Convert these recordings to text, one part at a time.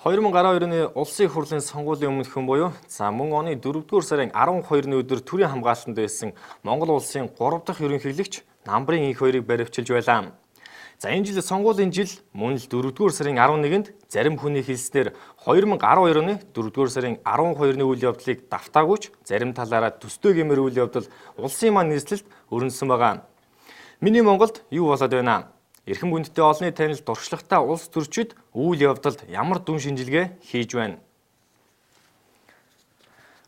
2012 оны улсын хурлын сонгуулийн өмнөхөн буюу за мөн оны 4-р сарын 12-ны өдөр төрийн хамгаалалтанд байсан Монгол улсын 3 дахь ерөнхийлөгч Намбарын инх хоёрыг баривчилж байлаа. За энэ жил сонгуулийн жил мөн л 4-р сарын 11-нд зарим хүний хэлснээр 2012 оны 4-р сарын 12-ны үйл явдлыг давтаагүй ч зарим талаараа төстэй гэмээр үйл явдал улсын маань нийслэлд өрнөсөн байгаа. Миний Монголд юу болоод байна? Эрхэм хүндтэй олонний танил туршлагатай улс төрчид үйл явдалд ямар дүн шинжилгээ хийж байна?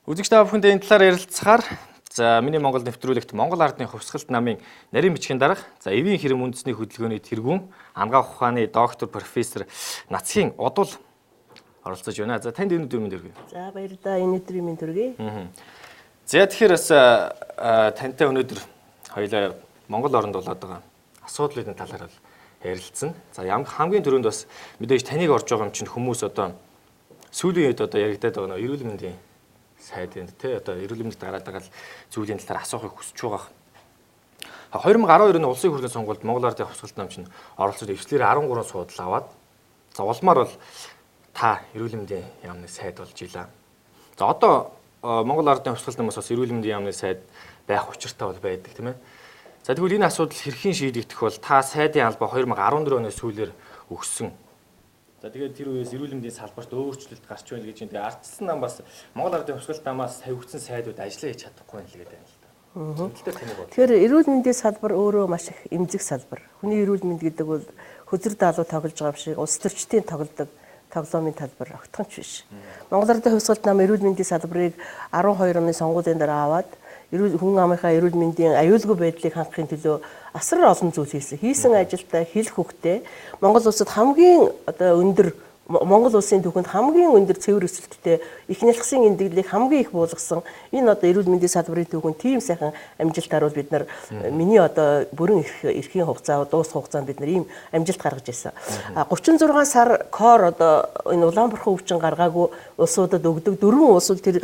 Үзэгч та бүхэндээ энэ талаар ярилцахаар за Миний Монгол нэвтрүүлэгт Монгол Ардын хувьсгалт намын нарийн бичгийн дарга за эвийн хэрэм үндэсний хөдөлгөөний тэргүүн анагаах ухааны доктор профессор Нацхийн Одул оролцож байна. За танд энэ өдөр мэнд хүргэе. За баярлалаа, энэ өдрийн мэнд хүргэе. За тэгэхээр бас тантай өнөөдөр хоёлаа Монгол оронд болоод байгаа асуудлын талаар бол ярилцсан. За хамгийн түрүүнд бас мэдээж таныг орж байгаа юм чинь хүмүүс одоо сүүлийн үед одоо яригадаад байгаа нөө эрүүл мэндийн сайдын тий одоо эрүүл мэндэд гараад байгаа зүйлийн талаар асуухыг хүсэж байгаа. 2012 оны улсын хурлын сонгуульд Монгол Ардын хувьсгалт нам чинь оролцож эвслэр 13 суудал аваад за улмаар бол та эрүүл мэндийн яамны сайд болж илаа. За одоо Монгол Ардын хувьсгалт намаас бас эрүүл мэндийн яамны сайд байх учиртай бол байдаг тийм ээ. За тэгвэл энэ асуудал хэрхэн шийдэгдэх бол та сайдын албаа 2014 оны сүүлээр өгсөн. За тэгээд тэр үеэс эрүүл мэндийн салбарт өөрчлөлт гарч байна гэж юм. Тэгээд ардчилсан нам бас Монгол Ардын хувьсгалт намаас тавигдсан сайдууд ажиллаа хийж чадахгүй юм л гэдэг юм л да. Тэгэхээр эрүүл мэндийн салбар өөрөө маш их эмзэг салбар. Хүний эрүүл мэнд гэдэг бол хөзөр даалуу тоглож байгаа юм шиг улс төрчдийн тоглодог тоглоомын талбар огтхон ч биш. Монгол Ардын хувьсгалт нам эрүүл мэндийн салбарыг 12 оны сонгуулийн дараа аваад хүн амынхаа эрүүл мэндийн аюулгүй байдлыг хангахын төлөө асар олон зүйл хийсэн. Хийсэн ажилдаа хэлэх үгтэй Монгол улсад хамгийн одоо өндөр Монгол улсын түүхэнд хамгийн өндөр цэвэр өсөлттэй их нялхсын эндэглэлийг хамгийн их буулгасан энэ одоо эрүүл мэндийн салбарын түүхэнд тийм сайхан амжилтаар бол бид нар миний одоо бүрэн эрхийн хугацаа дуусах хугацаанд бид нар ийм амжилт гаргаж ирсэн. 36 сар кор одоо энэ улаан бурхан өвчин гаргаагүй улсуудад өгдөг дөрвөн улс бол тэр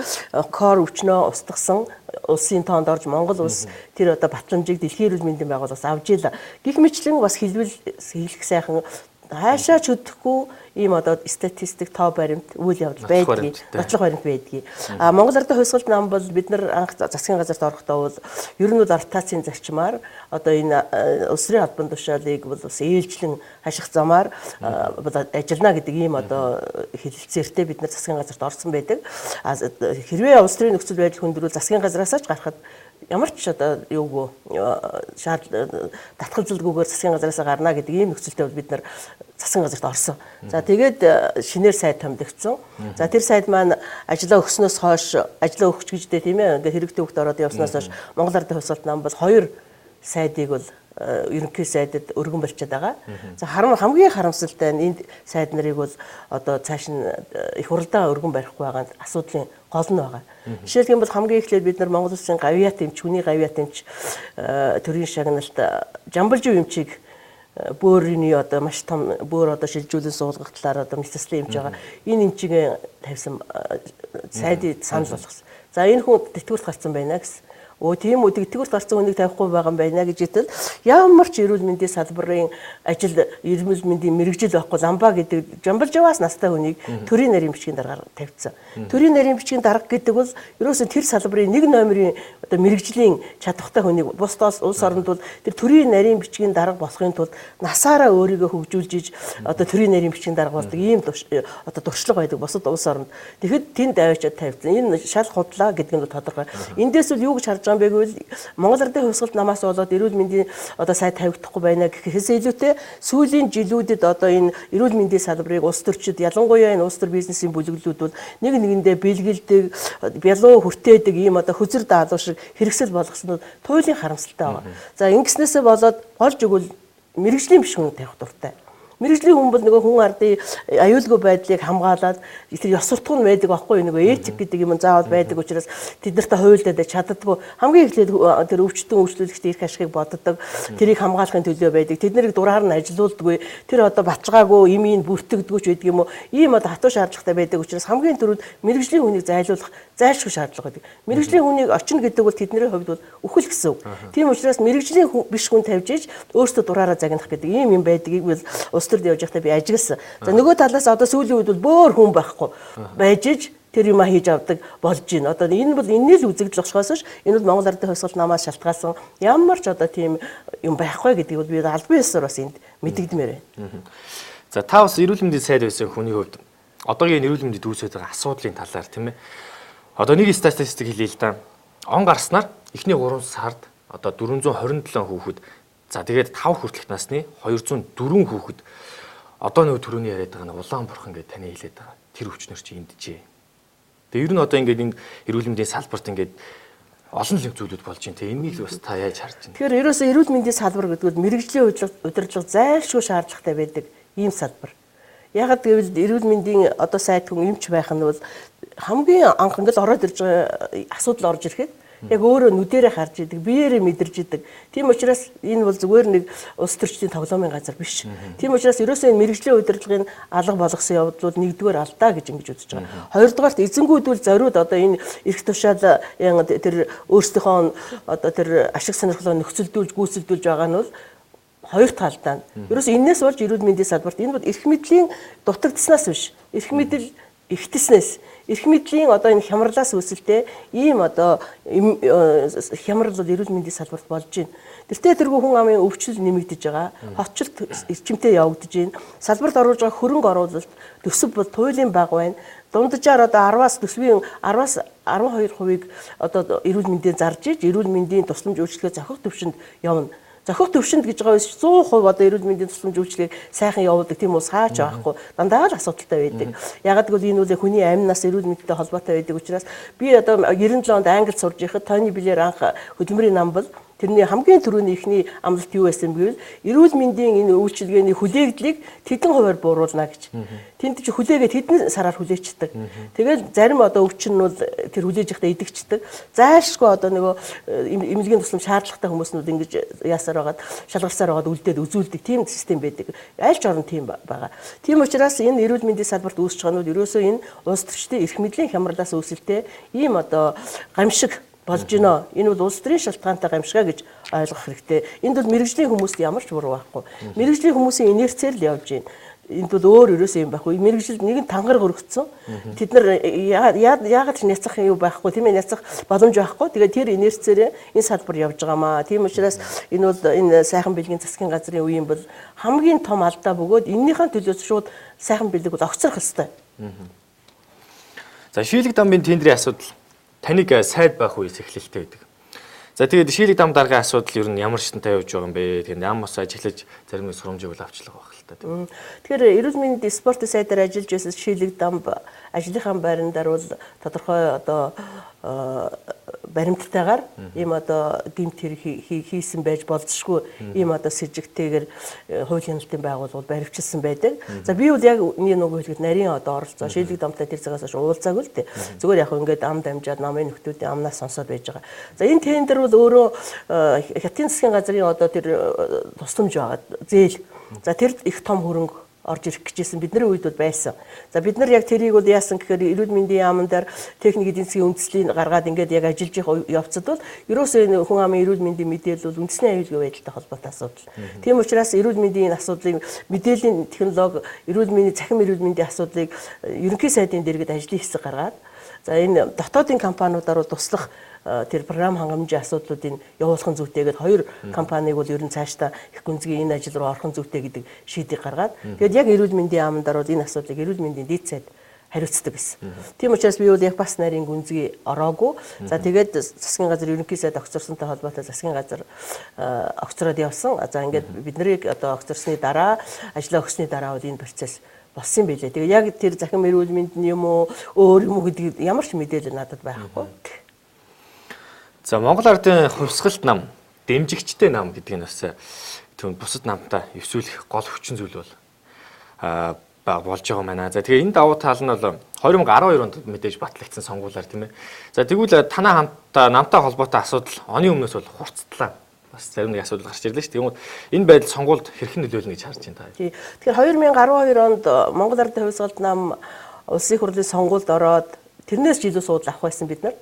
кор өвчнөө устгасан улсын тоонд орж Монгол улс тэр одоо батламжийг дэлхийн эрүүл мэндийн байгууллагаас авч ийлээ. Гэх мэтлэн бас хэлбэл хэлэх сайхан хаашаа ч хөдөхгүй ийм одоо статистик тоо баримт үйл явдал байдгийг, нотлох баримт байдгийг. А Монгол Ардын хувьсгалт нам бол бид нар анх засгийн газарт орохдоо бол ер нь бол ротацийн зарчмаар одоо энэ улс төрийн албан тушаалыг бол бас ээлжлэн хаших замаар ажиллана гэдэг ийм одоо хэлэлцээртэй бид нар засгийн газарт орсон байдаг. А хэрвээ улс төрийн нөхцөл байдал хүндрүүл засгийн газраасаа ч гарахад ямар ч одоо юугүй татгалзалгүйгээр засгийн газраасаа гарна гэдэг ийм нөхцөлтэй бол бид нар засгийн газарт орсон. За тэгээд шинээр сайд томилогдсон. За тэр сайд маань ажиллаа өгснөөс хойш ажиллаа өгч гэж дээ тийм ээ ингээд хэрэгтэй хөвгт ороод явснаас хойш Монгол Ардын хувьсгалт нам бол 2 сайдыг бол ерөнхий сайдад өргөн барьчаад байгаа. За хамгийн харамсалтай нь энд сайд нарыг бол одоо цааш нь их хурлдаа өргөн барихгүй байгаа нь асуудлын гол нь байгаа. Жишээлх юм бол хамгийн эхлээд бид нар Монгол улсын гавьяат эмч, хүний гавьяат эмч төрийн шагналт Жамбалжив эмчийг бөөрийн одоо маш том бөөр одоо шилжүүлэн суулгах талаар одоо мэс заслын эмч байгаа. Энэ эмчийг тавьсан сайдыг санал болгосон. За энэ хүн тэтгэврт гарсан байна гэсэн. Өө тийм үү, тэтгэврт гарсан хүнийг тавихгүй байгаа юм байна гэж итэл ямар ч эрүүл мэндийн салбарын ажил, эрүүл мэндийн мэргэжил байхгүй ламба гэдэг Жамбалживаас настай хүнийг төрийн нарийн бичгийн даргаар тавьчихсан. Төрийн нарийн бичгийн дарга гэдэг бол ерөөсөн тэр салбарын нэг номерын одоо мэргэжлийн чадвартай хүнийг бусд улс оронд бол тэр төрийн нарийн бичгийн дарга болохын тулд насаараа өөрийгөө хөгжүүлж иж одоо төрийн нарийн бичгийн дарга болдог ийм одоо туршлага байдаг бусад улс оронд. Тэгэхэд тэнд аваачаад тавьчихсан. Энэ шал худлаа гэдэг нь тодорхой. Эндээс бол юу гэж харж байгаа юм бэ гэвэл Монгол Ардын хувьсгалт намаас болоод эрүүл мэндийн одоо сайд тавигдахгүй байна гэхээс илүүтэй сүүлийн жилүүдэд одоо энэ эрүүл мэндийн салбарыг улс төрчид ялангуяа энэ улс төр бизнесийн бүлэглүүд бол нэг нэгэндээ бэлгэлдэг, бялуу хүртээдэг ийм одоо хөзөр даалгавар шиг хэрэгсэл болгосон нь туйлын харамсалтай байгаа. За ингэснээсээ болоод болж өгвөл мэргэжлийн биш хүн тавих дуртай. Мэргэжлийн хүн бол нөгөө хүн ардын аюулгүй байдлыг хамгаалаад тэр ёс суртахуун байдаг байхгүй нөгөө этик гэдэг юм заавал байдаг учраас тэд нартай хуйлдаад чаддаггүй. Хамгийн эхлээд тэр өвчтөн үйлчлүүлэгчдийн эрх ашигыг боддог, тэрийг хамгаалахын төлөө байдаг. Тэд нарыг дураар нь ажилуулдаггүй, тэр одоо баталгаагүй имийг бүртгэдэггүй ч байдаг юм уу. Ийм одоо хатуу шаардлагатай байдаг учраас хамгийн түрүүнд мэргэжлийн хүнийг зайлуулах зайлшгүй шаардлага байдаг. Мэргэжлийн хүнийг очино гэдэг бол тэдний хувьд бол үхэл гэсэн үг. Тийм учраас мэргэжлийн биш хүн тавьж иж өөрсдөө дураараа загнах гэдэг ийм юм байдгийг бол улс Улс төрд явж байхдаа би ажигласан. За нөгөө талаас одоо сүүлийн үед бол бөөр хүн байхгүй байж иж тэр юма хийж авдаг болж байна. Одоо энэ бол энэний л үзэгдэл болохоос ш энэ бол Монгол Ардын хувьсгалт намаас шалтгаалсан ямар ч одоо тийм юм байхгүй гэдгийг бол би албан ёсоор бас энд мэдэгдмээр байна. За та бас эрүүл мэндийн сайд байсан хүний хувьд одоогийн эрүүл мэндэд үүсээд байгаа асуудлын талаар тийм ээ. Одоо нэг статистик хэлье л да. Он гарснаар эхний 3 сард одоо 427 хүүхэд, за тэгээд 5 хүртэлх насны 204 хүүхэд одоо нөгөө төрөний яриад байгаа нь улаан бурхан гэж таны хэлээд байгаа. Тэр өвчнөр чи энджээ. Тэгээ ер нь одоо ингээд энэ эрүүл мэндийн салбарт ингээд олон л зүйлүүд болж байна. Тэгээ энийг л бас та яаж харж байна? Тэгэхээр ерөөсөө эрүүл мэндийн салбар гэдэг нь мэргэжлийн удирдлага зайлшгүй шаардлагатай байдаг ийм салбар. Яагаад гэвэл эрүүл мэндийн одоо сайд хүн эмч байх нь бол хамгийн анх ингээд ороод ирж байгаа асуудал орж ирэхэд яг өөрөө нүдэрээ харж идэг, биеэрээ мэдэрж идэг. Тийм учраас энэ бол зүгээр нэг улс төрчдийн тоглоомын газар биш. Тийм учраас ерөөсөө энэ мэргэжлийн удирдлагын алга болгосон явдал бол нэгдүгээр алдаа гэж ингэж үзэж байгаа. Хоёрдугаарт эзэнгүүд бол зориуд одоо энэ эрх тушаал тэр өөрсдийнхөө одоо тэр ашиг сонирхлоо нөхцөлдүүлж гүйцэлдүүлж байгаа нь бол хоёр талдаа. Ерөөсөө энээс болж эрүүл мэндийн салбарт энэ бол эрх мэдлийн дутагдсанаас биш. Эрх мэдэл ихтэснээс, эрх мэдлийн одоо энэ хямралаас үүсэлтэй ийм одоо хямрал бол эрүүл мэндийн салбарт болж байна. Тэртээ тэргүй хүн амын өвчлөл нэмэгдэж байгаа, хотчлт эрчимтэй явагдаж байна. Салбарт оруулж байгаа хөрөнгө оруулалт төсөв бол туйлын бага байна. Дунджаар одоо 10-аас төсвийн 10-аас 12%-ийг одоо эрүүл мэндийн зарж иж эрүүл мэндийн тусламж үйлчилгээ зохих төвшөнд явна. Зохих төвшөнд гэж байгаа биш 100% одоо эрүүл мэндийн тусламж үйлчилгээг сайхан явуулдаг тийм улс хаач байхгүй. Дандаа л асуудалтай байдаг. Ягаад гэвэл энэ үл хүний амь нас эрүүл мэндтэй холбоотой байдаг учраас би одоо 97 онд Англид сурж байхад Тони Блэр анх хөдөлмөрийн нам бол тэрний хамгийн түрүүний эхний амлалт юу байсан бэ гэвэл эрүүл мэндийн энэ үйлчилгээний хүлээгдлийг тэдэн хувиар бууруулна гэж. Тэнд чи хүлээгээд тэдэн сараар хүлээчдэг. Тэгэл зарим одоо өвчин нь бол тэр хүлээж явахдаа идэгчдэг. Зайлшгүй одоо нөгөө эмнэлгийн тусламж шаардлагатай хүмүүснүүд ингэж яасаар байгаад шалгарсаар байгаад үлдээд үзүүлдэг тийм систем байдаг. Аль ч орн тийм байгаа. Тийм учраас энэ эрүүл мэндийн салбарт үүсэж байгаа нь ерөөсөө энэ улс төрчдийн эрх мэдлийн хямралаас үүсэлтэй ийм одоо гамшиг болж гинэ. Энэ бол улс төрийн шалтгаантай гамшгаа гэж ойлгох хэрэгтэй. Энд бол мэргэжлийн хүмүүст ямар ч буруу байхгүй. Мэргэжлийн хүмүүсийн инерцээр л явж байна. Энд бол өөр ерөөсөө юм байхгүй. Мэргэжил нэгэн тангараг өргөцсөн. Тэд нар яагаад ч няцах юм байхгүй, тийм ээ, няцах боломж байхгүй. Тэгээд тэр инерцээр энэ салбар явж байгаамаа. Тийм учраас энэ бол энэ сайхан бэлгийн засгийн газрын үеийн бол хамгийн том алдаа бөгөөд энэнийхэн төлөөс шууд сайхан бэлэг бол огцрох ёстой. За шийлэг дамын тендрийн асуудал таныг сайд байх үеэс эхлэлтэй байдаг. За тэгээд шийлэг дам даргын асуудал ер нь ямар шатантай явж байгаа юм бэ? Тэгээд нам бас ажиллаж зарим нэг сурамжийг бол авчлага байх л та тийм. Тэгэхээр эрүүл мэндийн спортын сайдаар ажиллаж байсан шийлэг дам ажлынхаа байран дээр бол тодорхой одоо баримттайгаар ийм одоо гэмт хэрэг хийсэн байж болзошгүй ийм одоо сэжигтэйгээр хууль хяналтын байгууллагууд баривчилсан байдаг. За би бол яг нэг нөгөө хэлэхэд нарийн одоо оролцоо шийлэг дамтай тэр цагаас хойш уулзаагүй л дээ. Зүгээр яг ингээд ам дамжаад намын нөхдүүдийн амнаас сонсоод байж байгаа. За энэ тендер бол өөрөө хятадын засгийн газрын одоо тэр тусламж байгаа зээл. За тэр их том хөрөнгө орж ирэх гэжсэн бидний үед бол байсан. За бид нар яг тэрийг бол яасан гэхээр эрүүл мэндийн яамн дээр техник эдийн засгийн үндэслэлийг гаргаад ингээд яг ажиллаж явах явцад бол ерөөсөө энэ хүн амын эрүүл мэндийн мэдээлэл бол үндэсний аюулгүй байдалтай холбоотой асуудал. Тийм учраас эрүүл мэндийн энэ асуудлыг мэдээллийн технологи, эрүүл мэндийн цахим эрүүл мэндийн асуудлыг ерөнхий сайдын дэргэд ажлын хэсэг гаргаад за энэ дотоодын компаниудаар бол туслах тэр програм хангамжийн асуудлуудыг явуулах зүйтэй гэдэг хоёр компаниг бол ер нь цаашдаа их гүнзгий энэ ажил руу орох зүйтэй гэдэг шийдийг гаргаад тэгээд яг эрүүл мэндийн яамн дээр бол энэ асуудлыг эрүүл мэндийн дээд сайд хариуцдаг гэсэн. Тийм учраас би бол яг бас нарийн гүнзгий ороогүй. За тэгээд засгийн газар ерөнхий сайд огцорсонтой холбоотой засгийн газар огцроод явсан. За ингээд бид нарыг одоо огцорсны дараа ажлаа өгсөний дараа бол энэ процесс болсон юм билээ. Тэгээд яг тэр захим эрүүл мэнд нь юм уу өөр юм уу гэдэг ямар ч мэдээлэл надад байхгүй. За Монгол Ардын хувьсгалт нам, дэмжигчтэй нам гэдэг нь бас түүн бусад намтай эвсүүлэх гол хүчин зүйл бол болж байгаа юм байна. За тэгээ энэ давуу тал нь бол 2012 онд мэдээж батлагдсан сонгуулиар тийм ээ. За тэгвэл танай хамтаа намтай холбоотой асуудал оны өмнөөс бол хурцтлаа. Бас зарим нэг асуудал гарч ирлээ шүү. Тэгвэл энэ байдал сонгуульд хэрхэн нөлөөлнө гэж харж байна та. Тий. Тэгэхээр 2012 онд Монгол Ардын хувьсгалт нам улсын хурлын сонгуульд ороод Тэрнээс ч илүү суудал авах байсан бид нар.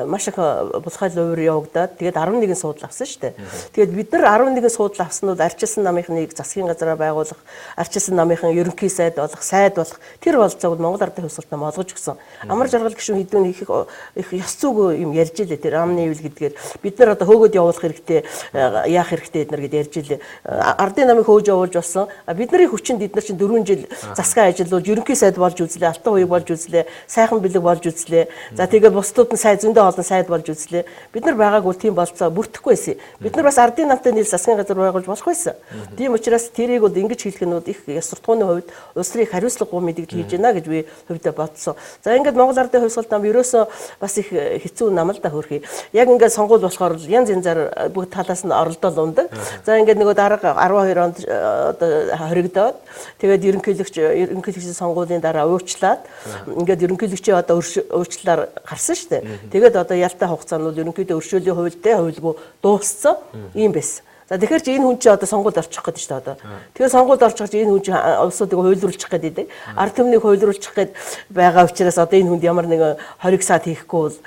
Маш их булхай лувир явагдаад тэгээд 11 суудал авсан шүү дээ. Тэгээд бид нар 11 суудал авсан нь арчилсан намынхныг засгийн газраа байгуулах, арчилсан намынхан ерөнхий сайд болох, сайд болох тэр болцоог Монгол Ардын Хувьсгалт нам олгож өгсөн. Амар жаргал гишүүн хэдүүн их их ёс зүйгүй юм ярьж илээ тэр амны ивэл гэдгээр бид нар одоо хөөгөөд явуулах хэрэгтэй, яах хэрэгтэй эднэр гэд ярьж илээ. Ардын намыг хөөж явуулж болсон. Бидний хүчинд эднэр чинь 4 жил засгаа ажиллуулж ерөнхий сайд болж үзлээ, алтан хуйг болж үзлээ, сайхан бэлэг болж үзлээ. За тэгээд бусдууд нь сайд зөндөө олон сайд болж үзлээ. Бид нар байгаагүй тийм болцоо бүртгэхгүй байсан. Бид нар бас ардын намтай нийл засгийн газар байгуулж болох байсан. Тийм учраас тэрийг бол ингэж хэлэх нь бол их ёс суртахууны хувьд улс төрийн хариуцлагагүй мэдээлэл хийж байна гэж би хувьдаа бодсон. За ингээд Монгол Ардын Хувьсгалт нам ерөөсөө бас их хэцүү нам л да хөрхий. Яг ингээд сонгуул болохоор янз янзаар бүх талаас нь оролдол ундаг. За ингээд нөгөө дарга 12 онд одоо хоригдоод тэгээд ерөнхийлөгчийн сонгуулийн дараа уучлаад ингээд ерөнхийлөгчийн одоо уучлалаар гарсан шүү дээ. Тэгээд одоо ялтай хугацаанд бол ерөнхийдөө өршөөлийн хуультай хуйлгүй дууссан юм байсан. За тэгэхээр чи энэ хүн чи одоо сонгуульд орчих гээд шүү дээ одоо. Тэгэхээр сонгуульд орчих чи энэ хүн чи улсуудыг хуйлруулчих гээд идэг. Ард түмнийг хуйлруулчих гээд байгаа учраас одоо энэ хүнд ямар нэгэн хориг саад хийхгүй бол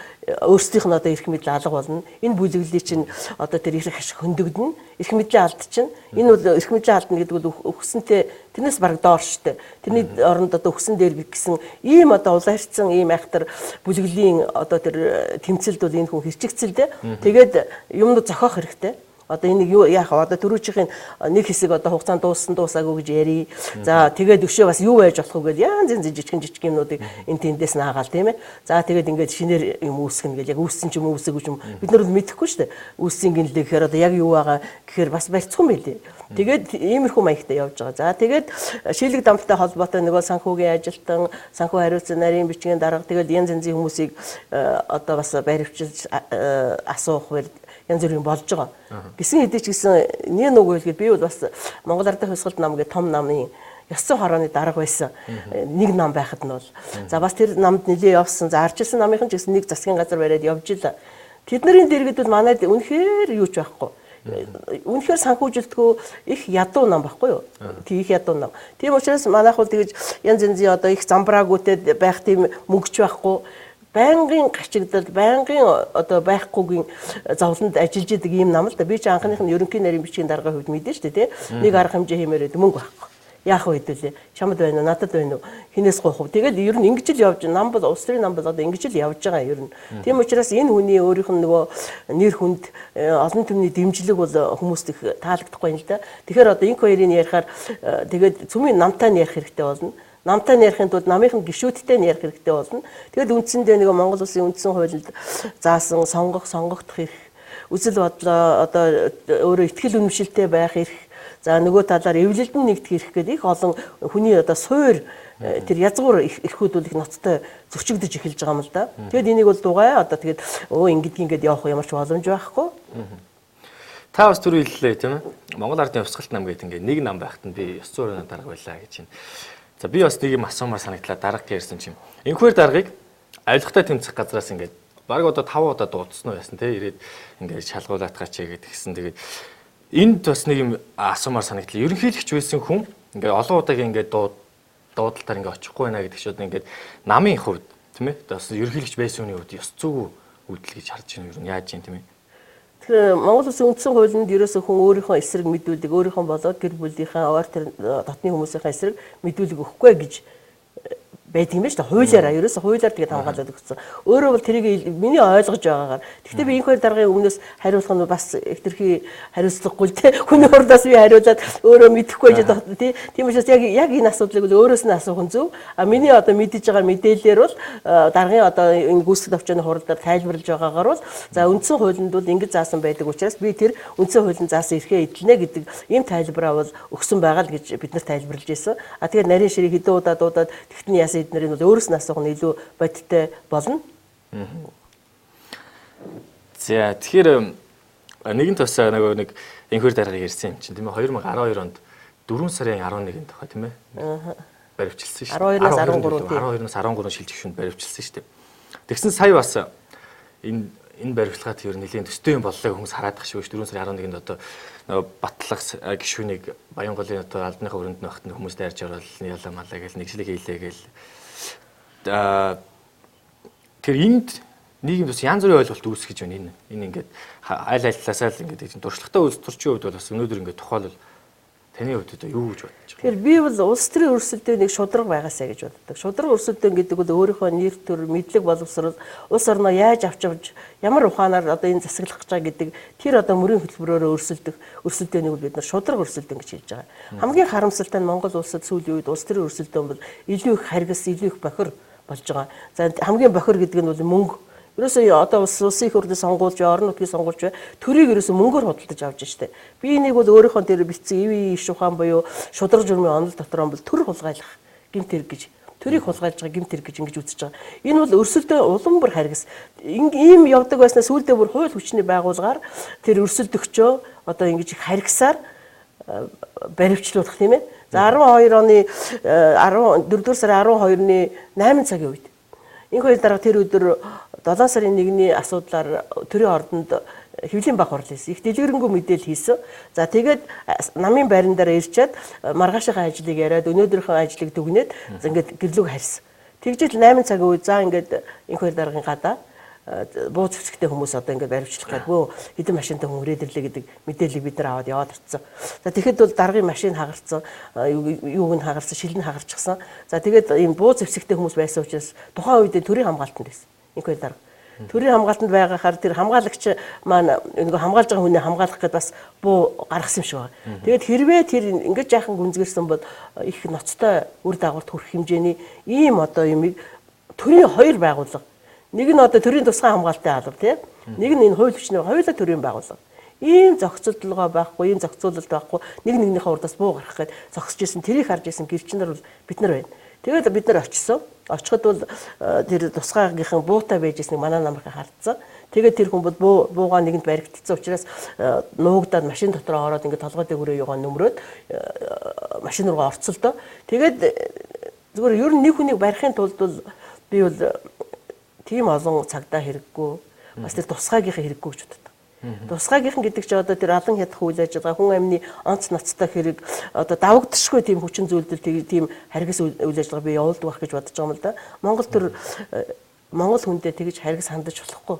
өөрсдийнх нь одоо эрх мэдэл алга болно. Энэ бүлэглэлийг чинь одоо тэр эрх ашиг хөндөгдөнө. Эрх мэдлээ алдчихна. Энэ бол эрх мэдлээ алдна гэдэг бол өгсөнтэй тэрнээс бараг доор штэ. Тэрний оронд одоо өгсөн дээр гэсэн ийм одоо улайрцсан ийм айхтар бүлэглэлийн одоо тэр тэмцэлд бол энэ хүн хэрчигцэлдэ. Тэгээд юмнууд зохиох хэрэгтэй. Одоо энийг юу яах вэ? Одоо түрүүчийн нэг хэсэг одоо хугацаанд дууссан дуусаагүй гэж ярий. За тэгээд өшөө бас юу байж болох вэ гэж янз янзын жижигэн юмнуудыг энэ тэндээс наагаал тийм ээ. За тэгээд ингээд шинээр юм үүсгэнэ гэж яг үүссэн ч юм уу үүсээгүй ч юм бид нар бол мэдэхгүй шүү дээ. Үүссэн гинлээ гэхээр одоо яг юу байгаа гэхээр бас барьцгүй байлээ. Тэгээд иймэрхүү маягтай явж байгаа. За тэгээд шийлэг дамттай холбоотой нөгөө санхүүгийн ажилтан, санхүү хариуцсан нарийн бичгийн дарга тэгээд янз янзын хүмүүсийг одоо бас баривчилж асуух бэр янз бүрийн болж байгаа. Гисэн хэдий ч гэсэн нэг нүг хэлгээд би бол бас Монгол Ардын Хувьсгалт нам гэх том намын ёс зүйн хорооны дарга байсан. Нэг нам байхад нь бол. За бас тэр намд нэлээ явсан. За арчилсан намынхан ч гэсэн нэг засгийн газар бариад явж ил. Тэдний дэргэд бол манайд үнэхээр юу ч байхгүй. Үнэхээр санхүүжилтгүй их ядуу нам байхгүй юу? Тэг их ядуу нам. Тийм учраас манайх бол тэгж янз янзын одоо их замбраагүйтэй байх тийм мөнгөч байхгүй. Байнгын гачигдал, байнгын одоо байхгүйгийн зовлонд ажиллаж идэг ийм нам л да. Би ч анхных нь ерөнхий нарийн бичгийн даргын хувьд мэдэн шүү дээ, тий. Нэг арга хэмжээ хиймээр байд мөнгө байхгүй. Яах вэ хэдүүлээ? Чамд байна уу? Надад байна уу? Хинээс гуйх вэ? Тэгэл ер нь ингэж л явж, нам бол улс төрийн нам бол одоо ингэж л явж байгаа ер нь. Тийм учраас энэ хүний өөрийнх нь нөгөө нэр хүнд олон түмний дэмжлэг бол хүмүүст их таалагдахгүй юм л да. Тэгэхээр одоо инх хоёрыг ярихаар тэгээд цөмийн намтай нь ярих хэрэгтэй болно. Намтай нь ярихын тулд намынх нь гишүүдтэй нь ярих хэрэгтэй болно. Тэгэл үндсэндээ нэг Монгол улсын үндсэн хуульд заасан сонгох, сонгогдох эрх, үзэл бодлоо одоо өөрөө ихтгэл үнэмшилтэй байх эрх, за нөгөө талаар эвлэлд нь нэгдэх эрх гэдэг их олон хүний одоо суур тэр язгуур эрхүүд бол их ноцтой зөрчигдөж эхэлж байгаа юм л да. Тэгэд энийг бол дугай одоо тэгээд өө ингэдэг ингээд явах ямар ч боломж байхгүй. Та бас түрүү хэллээ тийм ээ. Монгол Ардын Хувьсгалт нам гэдэг ингээд нэг нам байхад нь би ёс зүйн дарга байлаа гэж байна. За би бас нэг юм асуумаар санагдлаа дарга ярьсан чим. Энэхүүр даргыг авилгатай тэмцэх газраас ингээд баг одоо 5 удаа дуудсан уу яасан те ирээд ингээд шалгуулаатгаач гэдэг гисэн. Тэгээд энд бас нэг юм асуумаар санагдлаа. Ерөнхийлөгч байсан хүн ингээд олон удаагийн ингээд дуудалтаар ингээд очихгүй байна гэдэг чинь ингээд намын хувьд тийм ээ. Бас ерөнхийлөгч байсан хүний хувьд ёс зүйн үйлдэл гэж харж байна юу яаж юм тийм ээ. Тэгэхээр Монгол улсын үндсэн хуулинд ерөөсөө хүн өөрийнхөө эсрэг мэдүүлэг, өөрийнхөө болоод гэр бүлийнхээ ойр тэр дотны хүмүүсийнхээ эсрэг мэдүүлэг өгөхгүй гэж байдаг юм байна шүү дээ. Хуулиараа ерөөсөө хуулиар тэгээд хамгаалаад өгсөн. Өөрөө бол тэрийг миний ойлгож байгаагаар. Гэхдээ би инх хоёр даргын өмнөөс хариулах нь бас хэтэрхий хариуцлагагүй л те. Хүний урдаас би хариулаад өөрөө мэдэхгүй байж тий. Тийм учраас яг энэ асуудлыг бол өөрөөс нь асуух нь зөв. А миний одоо мэдэж байгаа мэдээлэлээр бол даргын одоо энэ гүйцэтгэх төвчний хуралдаар тайлбарлаж байгаагаар бол за үндсэн хуулинд бол ингэж заасан байдаг учраас би тэр үндсэн хуулинд заасан эрхээ эдлэнэ гэдэг ийм тайлбараа бол өгсөн байгаа л гэж бид нар тайлбарлаж ирсэн. А тэгээд нарийн ширийг хэдэн удаа дуудаад тэгтний яасан эднэрийн бол өөрөөс нь асуух нь илүү бодиттой болно. За тэгэхээр нэгэн тус нөгөө нэг энхэр даргаыг ярьсан юм чинь тийм ээ 2012 онд 4 сарын 11-нд тахаа тийм ээ. Баривчилсан шүү дээ. 12-наас 13 тийм. 12-наас 13 шилжих шүнд баривчилсан шүү дээ. Тэгсэн сая бас энэ баривчилгаат ер нь нэлийн төстэй юм боллоо хүмүүс хараад тах шиг шүү. 4 сарын 11-нд одоо нөгөө батлах гишүүнийг Баянголын одоо албаныхаа өрөөнд нөхт нь хүмүүс дайрч ороод ялаа малаа гэл нэгшлэг хийлээ гэл Тэгэхээр энд нийгэмд бас янз бүрийн ойлголт үүсгэж байна. Энэ ингээд аль аль талаасаа л ингээд туршлагатай улс төрчийн хувьд бол бас өнөөдөр ингээд тухайлбал таны хувьд одоо юу гэж бодож байгаа? Тэгэхээр би бол улс төрийн өрсөлдөөн нэг шударга байгаасай гэж боддог. Шударга өрсөлдөөн гэдэг бол өөрийнхөө нэр төр, мэдлэг боловсрол, улс орноо яаж авч явж, ямар ухаанаар одоо энэ засаглах гэж байгаа гэдэг тэр одоо мөрийн хөтөлбөрөөр өрсөлдөх өрсөлдөөнийг бид нар шударга өрсөлдөөн гэж хэлж байгаа. Хамгийн харамсалтай нь Монгол улсад сүүлийн үед улс төрийн өрсөлдөөн бол илүү их харгас, илүү их бохир болж байгаа. За хамгийн бохир гэдэг нь бол мөнгө. Ерөөсөө одоо улсын их хурлыг сонгуулж, орон нутгийг сонгуулж, төрийг ерөөсөө мөнгөөр худалдаж авч штэ. Би энийг бол өөрийнхөө дээр бичсэн ив иш ухаан буюу шударга журмын онол дотор бол төр хулгайлах гэмт хэрэг гэж, төрийг хулгайлж байгаа гэмт хэрэг гэж ингэж үзэж байгаа. Энэ бол өрсөлдөөн улам бүр харгас. Ийм явдаг байснаа сүүлдээ бүр хууль хүчний байгууллагаар тэр өрсөлдөгчөө одоо ингэж харгасаар баривчлуулах тийм ээ. За 12 оны 14 сарын 12-ны 8 цагийн үед энэ хоёр дарга тэр өдөр 7 сарын 1-ний асуудлаар төрийн ордонд хэвлийн баг хурал хийсэн. Их дэлгэрэнгүй мэдээлэл хийсэн. За тэгээд намын байран дээр ирчээд маргаашийнхаа ажлыг яриад өнөөдрийнхөө ажлыг дүгнээд ингээд гэрлүүг харьсан. Тэгжэл 8 цагийн үед за ингээд энэ хоёр даргын гадаа буу зэвсэгтэй хүмүүс одоо ингээд баривчлах гээд бөө хэдэн машинтай хүн хүрээд ирлээ гэдэг мэдээллийг бид нар аваад яваад очсон. За тэгэхэд бол даргын машин хагарсан, юуг нь хагарсан, шил нь хагарчихсан. За тэгээд ийм буу зэвсэгтэй хүмүүс байсан учраас тухайн үед төрийн хамгаалтанд байсан. Энэ хоёр дарга. Төрийн хамгаалтанд байгахаар тэр хамгаалагч маань нөгөө хамгаалж байгаа хүнээ хамгаалах гээд бас буу гаргасан юм шиг байна. Тэгээд хэрвээ тэр ингэж жаахан гүнзгэрсэн бол их ноцтой үр дагаварт хүрэх хэмжээний ийм одоо юмыг төрийн хоёр байгууллага. Нэг нь одоо төрийн тусгай хамгаалтын алба тийм. Нэг нь энэ хууль хүчний хоёулаа төрийн байгууллага. Ийм зохицолдлогоо байхгүй, ийм зохицуулалт байхгүй, нэг нэгнийхээ урдаас буу гаргах гээд зогсож исэн, тэрийг харж исэн гэрчин нар бол бид нар байна. Тэгээд бид нар очисон. Очиход бол тэр тусгайгийнхан буутай байж ирснийг манай намархан хардсан. Тэгээд тэр хүн бол буугаа нэгэнд баригдсан учраас нуугдаад машин дотор ороод ингээд толгой дээгүүрээ юугаа нөмрөөд машин руугаа орцол доо. Тэгээд зүгээр ер нь нэг хүнийг барихын тулд бол би бол тийм олон цагдаа хэрэггүй, бас тэр тусгайгийнхан хэрэггүй гэж боддог. Тусгайгийнхан гэдэг чинь одоо тэр алан хядах үйл ажиллагаа, хүн амны онц ноцтой хэрэг, одоо давагдшгүй тийм хүчин зүйлдэл тийм харгас үйл ажиллагаа би явуулдаг байх гэж бодож байгаа юм л да. Монгол төр Монгол хүндээ тэгж харгас хандаж болохгүй.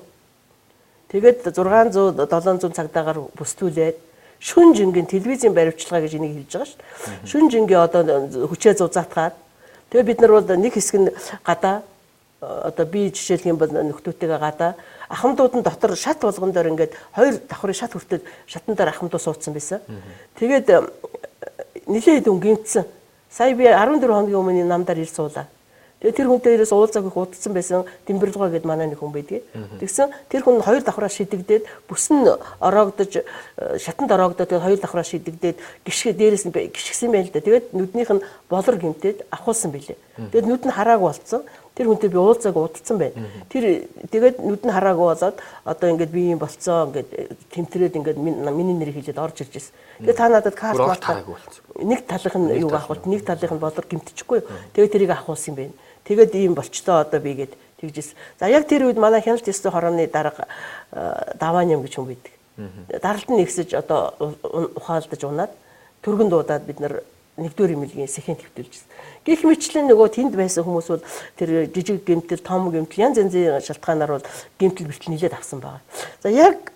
Тэгээд 600 700 цагдаагаар бүслүүлээд шүн жингийн телевизийн баривчилгаа гэж энийг хэлж байгаа шүү дээ. Шүн жингийн одоо хүчээ зузаатгаад тэгээд бид нар бол нэг хэсэг нь гадаа одоо би жишээлх юм бол нөхдүүдтэйгээ гадаа ахмадууд нь дотор шат болгон дээр ингээд хоёр давхрын шат хүртэл шатан дээр ахмадуу суудсан байсан. Тэгээд нилээд хүн гинтсэн. Сая би 14 хоногийн өмнө намдаар ир суулаа. Тэгээд тэр хүнтэй ерөөс уулзааг их удацсан байсан. Дэмбэрлгоо гэд манай нэг хүн байдгийг. Тэгсэн тэр хүн хоёр давхраа шидэгдээд бүс нь ороогдож шатанд ороогдоод тэгээд хоёр давхраа шидэгдээд гიშгэ дээрээс нь гიშгсэн байл да. Тэгээд нүднийх нь болор гимтээд авахулсан билээ. Тэгээд нүд нь хараагүй болцсон. Тэр хүнтэй би уулзааг удацсан байна. Тэр тэгээд нүд нь хараагүй болоод одоо ингээд би юм болцсон ингээд тэмтрээд ингээд миний нэрийг хэлээд орж ирж байсан. Тэгээд та надад карт хараагүй болцсон. Нэг талынх нь юуг авахулт, нэг талынх нь болор гимтчихгүй. Тэгээд тэрийг авахулсан юм байна. Тэгээд ийм болчлоо одоо би гээд тэгжсэн. За яг тэр үед манай хяналт ёстой хорооны дарга Давааням гэж хүн байдаг. Даралт нь нэгсэж одоо ухаалдаж унаад түргэн дуудаад бид нар нэгдүгээр эмнэлгийн сэхэн твтүүлжсэн. Гэх мэтлэн нөгөө тэнд байсан хүмүүс бол тэр жижиг гэмтэл, том гэмтэл янз янзын шалтгаанаар бол гэмтэл бэртэл нилээд авсан байгаа. За яг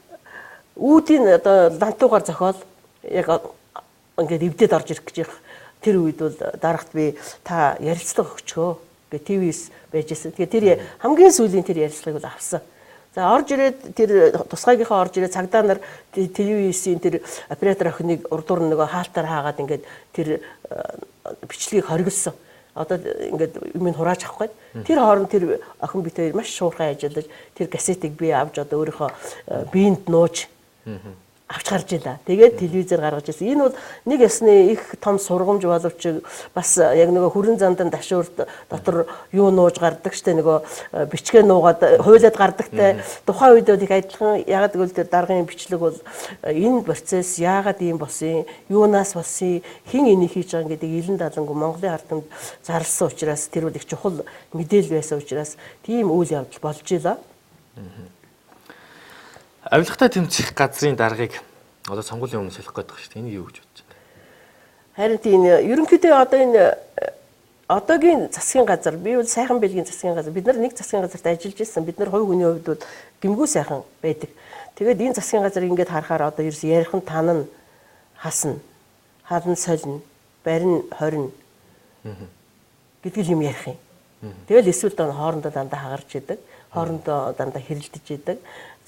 үүдийн одоо лантуугаар зохиол яг ингээд эвдээд орж ирэх гэж их тэр үед бол дарагт би та ярилцлага өгчөө гэ ТV-с байж байсан. Тэгээ тэр хамгийн сүүлийн тэр ярилцлагыг бол авсан. За орж ирээд тэр тусгайгийнхаа орж ирээд цагдаа нар ТV-ийн тэр оператор охиныг урдуур нөгөө хаалтаар хаагаад ингээд тэр бичлэгийг хоригдсон. Одоо ингээд юм хурааж авах гээд тэр хооронд тэр охин бит хоёр маш шуурхай ажиллаж тэр кассетыг би авч одоо өөрийнхөө биеинд нууж авч гарч илаа. Тэгээд телевизээр гаргаж ирсэн. Энэ бол нэг ясны их том сургамж боловч бас яг нөгөө хүрэн зандан дашуурт дотор юу нууж гардаг штэ нөгөө бичгээ нуугаад хуйлаад гардагтай. Тухайн үед бол их адилхан. Ягаад гэвэл тэр даргын бичлэг бол энэ процесс яагаад ийм болсон, юунаас болсон, хэн энийг хийж байгаа гэдэг илэн далангүй Монголын ард түмэнд зарласан учраас тэр бол их чухал мэдээлэл байсан учраас тийм үйл явдал болж илаа. Авилгатай тэмцэх газрын даргыг одоо сонгуулийн өмнө солих гээд байгаа шүү дээ. Энийг юу гэж бодож байна? Харин тийм ерөнхийдөө одоо энэ Одоогийн засгийн газар би бол сайхан бэлгийн засгийн газар бид нар нэг засгийн газарт ажиллаж ирсэн. Бид нар хувь хүний хувьд бол гэмгүй сайхан байдаг. Тэгээд энэ засгийн газрыг ингээд харахаар одоо ерөөс ярих нь тан нь хасна, хаална солино, барин хорно гэдэг юм ярих юм. Тэгэл эсвэл хоорондоо дандаа хагарч идэг, хоорондоо дандаа хэрэлдэж идэг,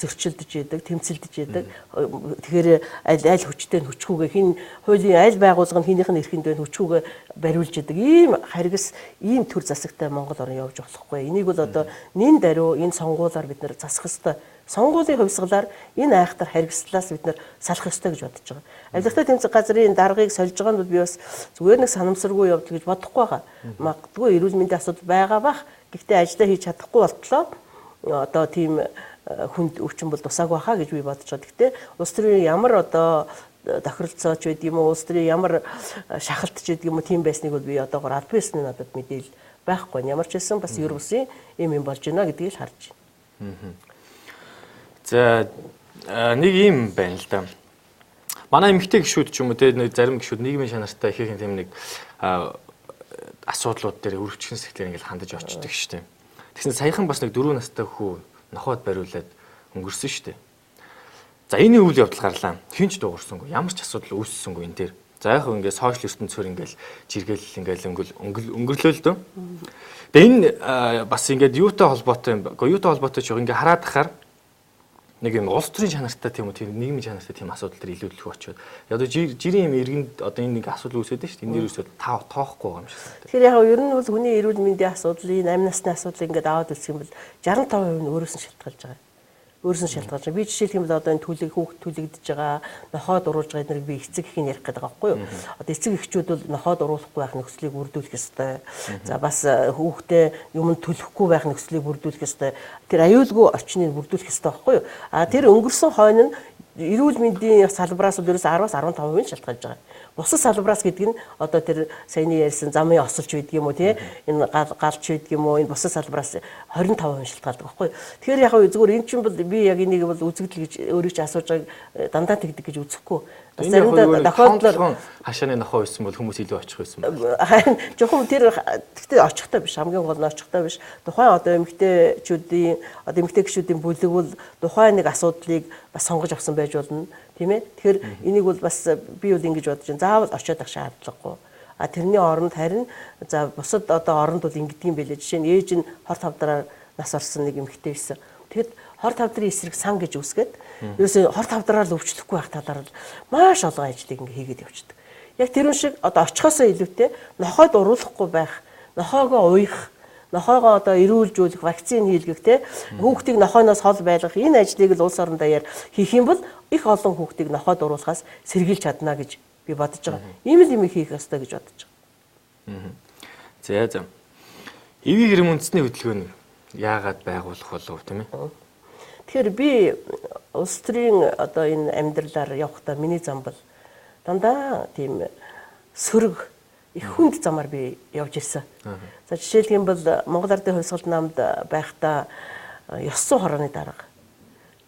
зөрчилдөж идэг, тэмцэлдэж идэг. Тэгэхээр аль аль хүчтэй нь хүчгүүгээ хин хуулийн аль байгууллага нь хинийх нь эрхэнд байна хүчгүүгээ бариулж идэг. Ийм харгас, ийм төр засагтай Монгол орн явж болохгүй. Энийг бол одоо нин даруй энэ сонгуулаар бид нар засах ёстой. Сонгуулийн хувьсгалаар энэ айхтар харгислаас бид нар салах ёстой гэж бодож байгаа. Авилгатай тэмцэх газрын даргаыг сольж байгаа нь бол би бас зүгээр нэг санамсаргүй явдал гэж бодохгүй байгаа. Магадгүй эрүүл мэндийн асуудал байгаа бах. Гэхдээ ажлаа хийж чадахгүй болтлоо одоо тийм хүнд өвчин бол тусаагүй хаа гэж би бодож байгаа. Гэхдээ улс төрийн ямар одоо тохиролцооч байд юм уу, улс төрийн ямар шахалтч байд юм уу, тийм байсныг бол би одоогор албан ёсны надад мэдээлэл байхгүй. Ямар ч байсан бас ер бусын юм юм болж байна гэдгийг л харж байна. За нэг юм байна л да. Манай эмэгтэй гишүүд ч юм уу те нэг зарим гишүүд нийгмийн чанартай их их тийм нэг асуудлууд дээр өрөвчгөн сэтгэлээр ингээл хандаж очдөг шүү дээ. Тэгсэн саяхан бас нэг 4 настай хүү нохойд бариулаад өнгөрсөн шүү дээ. За энэ үйл явдал гарлаа. Хин ч дуугарсангүй. Ямар ч асуудал үүссэнгүй энэ дээр. За яг хөө ингээд сошиал ертөнцөөр ингээд жиргэл ингээд өнгөрлөө л дөө. Тэгээ энэ бас ингээд юутай холбоотой юм бэ? Юутай холбоотой ч ингээд хараад тахаар нэг юм улс төрийн чанартай тийм үү тийм нийгмийн чанартай тийм асуудал төр илүүдлэх очиод. Одоо жирийн юм иргэнд одоо энэ нэг асуудал үүсээд шүү дээ. Энэ дээрээсээ тоохгүй байгаа юм шиг санагдав. Тэгэхээр яг ер нь бол хүний эрүүл мэндийн асуудлыг, амь насны асуудлыг ингээд аваад үзэх юм бол 65% нь өөрөөс нь шалтгаалж байгаа. Өөрөөс нь шалтгаалж байгаа. Би жишээлх юм бол одоо энэ түлэг хүүхд түлэгдэж байгаа, нохойд уруулж байгаа эднэрийг би эцэг эхийн ярих гэдэг байгаа байхгүй юу? Одоо эцэг эхчүүд бол нохойд уруулахгүй байх нөхцөлийг бүрдүүлэх ёстой. За бас хүүхдээ юмд түлэхгүй байх нөхцөлийг бүрдүүлэх ёстой. Тэр аюулгүй орчныг бүрдүүлэх ёстой байхгүй юу? А тэр өнгөрсөн хойно нь эрүүл мэндийн салбараас бол ерөөс 10-аас 15% шалтгаалж байгаа. Бусад салбараас гэдэг нь одоо тэр саяны ярьсан замын осолч байдаг юм уу тий энэ галч байдаг юм уу энэ бусад салбараас 25% шалтгаалдаг байхгүй. Тэгэхээр яг зүгээр эн чинь бол би яг энийг бол үзэгдэл гэж өөрийг чи асууж байгааг дандаа тэгдэг гэж үзэхгүй. Заримдаа тохиолдлоор хашааны нохоо байсан бол хүмүүс илүү очих байсан байна. Харин жоохон тэр тэгтээ очихтой биш, хамгийн гол нь очихтой биш. Тухайн одоо эмэгтэйчүүдийн одоо эмэгтэй гишүүдийн бүлэг бол тухайн нэг асуудлыг бас сонгож авсан байж болно. Тийм ээ. Тэгэхээр энийг бол бас би бол ингэж бодож байна. Заавал очиод ах шаардлагагүй. А тэрний оронд харин за бусад одоо оронд бол ингэдэг юм байлээ. Жишээ нь ээж нь хор тавдраар нас орсон нэг эмэгтэй байсан. Тэгэхэд хор тавдрын эсрэг сан гэж үсгээд ерөөсөө хор тавдраар л өвчлөхгүй байх талаар л маш олон ажлыг ингээ хийгээд явчихдаг. Яг тэрүүн шиг одоо очихосоо илүүтэй нохойд уруулахгүй байх, нохоогоо уях, нохоогоо одоо эрүүлжүүлэх, вакцин хийлгэх те хүүхдийг нохойноос хол байлгах энэ ажлыг л улс орон даяар хийх юм бол их олон хүүхдийг нохойд уруулахаас сэргийлж чадна гэж би бодож байгаа. Ийм л юм хийх ёстой гэж бодож байгаа. За за. Эвийг хэрэм үндэсний хөдөлгөөн яагаад байгуулах болов тийм ээ? Тэгэхээр би улс төрийн одоо энэ амьдралаар явахдаа миний зам бол дандаа тийм сөрөг их хүнд замаар би явж ирсэн. За жишээлх юм бол Монгол Ардын хувьсгалт намд байхдаа ёс зүйн хорооны дарга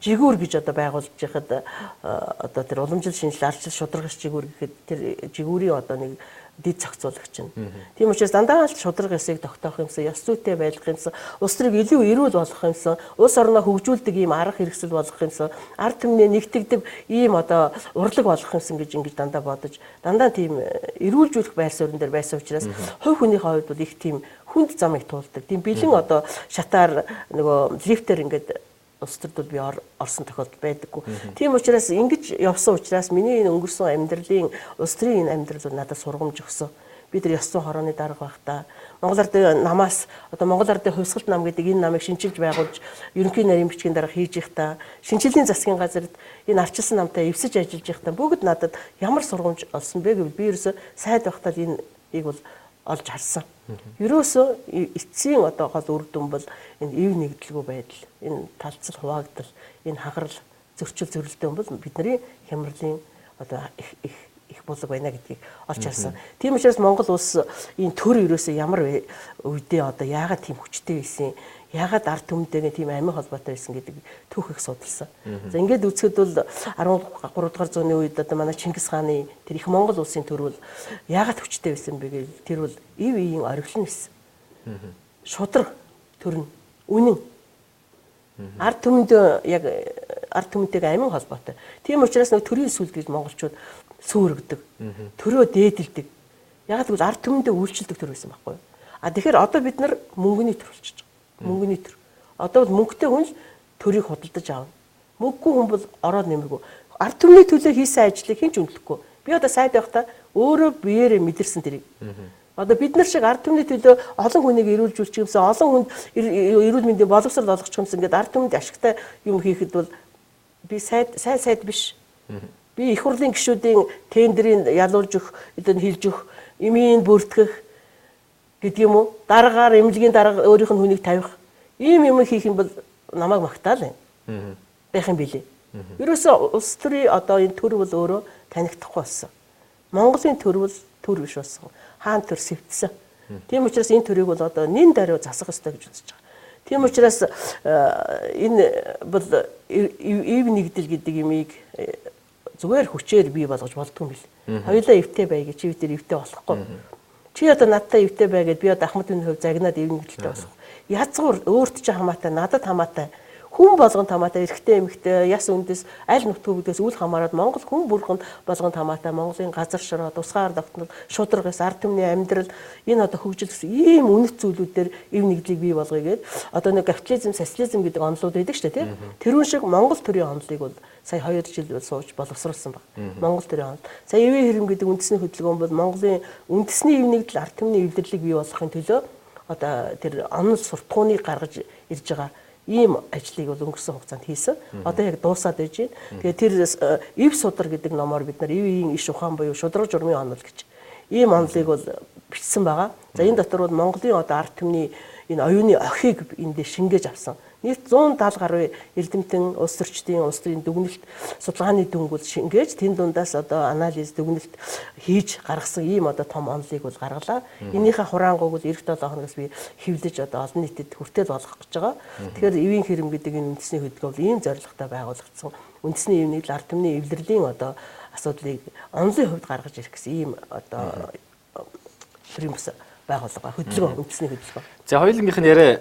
жигүүр гэж одоо байгуулж яхад одоо тэр уламжлал шинжил арчил шударгас жигүүр гэхэд тэр жигүүрийн одоо нэг дид зохицуулагч нь. Тийм учраас дандаа л шударга ёсыг тогтоох юмсан, ёс зүйтэй байлгах юмсан, улс төрийг илүү эрүүл болгох юмсан, улс орноо хөгжүүлдэг ийм арга хэрэгсэл болгох юмсан, ард түмнээ нэгтгэдэг ийм одоо урлаг болгох юмсан гэж ингэж дандаа бодож, дандаа тийм эрүүлжүүлэх байр суурин дээр байсан учраас хувь хүнийхээ хувьд бол их тийм хүнд замыг туулдаг. Тийм бэлэн одоо шатаар нөгөө лифтээр ингээд улс төрд бол би орсон тохиолдол байдаггүй. Тийм учраас ингэж явсан учраас миний энэ өнгөрсөн амьдралын улс төрийн энэ амьдрал бол надад сургамж өгсөн. Би тэр ёс зүйн хорооны дарга байхдаа Монгол Ардын намаас одоо Монгол Ардын хувьсгалт нам гэдэг энэ намыг шинчилж байгуулж ерөнхий нарийн бичгийн дарга хийж байхдаа шинжиллийн засгийн газарт энэ арчилсан намтай эвсэж ажиллаж байхдаа бүгд надад ямар сургамж олсон бэ гэвэл би ерөөсөө сайд байхдаа энэийг бол олж харсан. Ерөөсөө эцсийн одоо гол үр дүн бол энэ ив нэгдэлгүй байдал, энэ талцал хуваагдал, энэ хагарал зөрчил зөрөлдөөн бол бидний хямралын одоо их их булаг байна гэдгийг олж харсан. Тийм учраас Монгол улс энэ төр ерөөсөө ямар үедээ одоо яагаад тийм хүчтэй байсан, яагаад ард түмэнтэйгээ тийм амин холбоотой байсан гэдэг түүхийг судалсан. За ингээд үзэхэд бол 13 дугаар зууны үед одоо манай Чингис хааны тэр их Монгол улсын төр бол яагаад хүчтэй байсан бэ гэвэл тэр бол ив ийн оргил нь байсан. Шудраг төр нь үнэн. Ард түмэнд яг ард түмэнтэйгээ амин холбоотой. Тийм учраас нэг төрийн сүлд гэж монголчууд сүрэгдэг. Төрөө дээдэлдэг. Яагаад гэвэл ард түмэндээ үйлчилдэг төр байсан байхгүй юу? А тэгэхээр одоо бид нар мөнгөний төр болчихж байгаа. Мөнгөний төр. Одоо бол мөнгөтэй хүн л төрийг худалдаж авна. Мөнгөгүй хүн бол ороод нэмэргүй. Ард түмний төлөө хийсэн ажлыг хэн ч үнэлэхгүй. Би одоо сайд байхдаа өөрөө биеэрээ мэдэрсэн тэрийг. Одоо бид нар шиг ард түмний төлөө олон хүнийг эрүүлжүүлчих юмсан, олон хүнд эрүүл мэндийн боловсрол олгочих юмсан ингээд ард түмэнд ашигтай юм хийхэд бол би сайд биш. Би их хурлын гишүүдийн тендерийг ялуулж өгөх, эдгээр хилж өгөх, эмийн бүртгэх гэдэг юм уу? Дараагаар эмнэлгийн дарга өөрийнх нь хүнийг тавих. Ийм юм хийх юм бол намайг магтаал юм. Байх юм билээ. Ерөөсөө улс төрийн одоо энэ төр бол өөрөө танигдахгүй болсон. Монголын төр бол төр биш болсон. Хаан төр сэвтсэн. Тийм учраас энэ төрийг бол одоо нэн даруй засах ёстой гэж үзэж байгаа. Тийм учраас энэ бол ив нэгдэл гэдэг юмыг зүгээр хүчээр бий болгож болдгүй юм бил. Хоёулаа эвтэй бай гэж чи тэр эвтэй болохгүй. Чи одоо надтай эвтэй бай гэд би одоо Ахмадын хувь загнаад ив нэгдэлтэй болох. Язгуур өөрт чинь хамаатай, надад хамаатай. Хүн болгонд хамаатай, эрэгтэй эмэгтэй, яс үндэс, аль нутгийн бүгдээс үл хамааран Монгол хүн бүрхэнд болгонд хамаатай Монголын газар шороо, тусгаар тогтнол, шударгаас ард түмний амьдрал энэ одоо хөгжил гэсэн ийм үнэт зүйлүүдээр ив нэгдлийг бий болгоё гээд одоо нэг капитализм, социализм гэдэг онолууд байдаг шүү дээ, тийм. Тэрүүн шиг Монгол төрийн онолыг бол сая 2 жил сууж боловсруулсан баг. Монгол төрийн онол. Сая ивэн хэрэм гэдэг үндэсний хөдөлгөөн бол Монголын үндэсний ив нэгдэл, ард түмний эвдэрлийг бий болгохын төлөө одоо тэр онол суртахууныг гаргаж ирж байгаа ийм ажлыг бол өнгөрсөн хугацаанд хийсэн. Одоо яг дуусаад байж байна. Тэгээ тэр ив судар гэдэг номоор бид нар ив ийн иш ухаан буюу шудраг журмын онол гэж ийм онолыг бол бичсэн байгаа. За энэ дотор бол Монголын одоо ард түмний энэ оюуны охийг эндээ шингээж авсан. Нийт 170 гаруй эрдэмтэн улс төрчдийн улс төрийн дүгнэлт судалгааны дүнг бол шингээж тэн дундаас одоо анализ дүгнэлт хийж гаргасан ийм одоо том онолыг бол гаргалаа. Энийхээ хураангуйг бол эх 7 хоногоос би хэвлэж одоо олон нийтэд хүртэл болгох гэж байгаа. Тэгэхээр ивийн хэрэм гэдэг энэ үндэсний хөдөлгөөн бол ийм зорилготой байгуулагдсан. Үндэсний ив нэгдэл ард түмний эвлэрлийн одоо асуудлыг онолын хувьд гаргаж ирэх гэсэн ийм одоо төрийн бас байгууллага хөдөлгөөн, үндэсний хөдөлгөөн. За хоёулангийнх нь яриа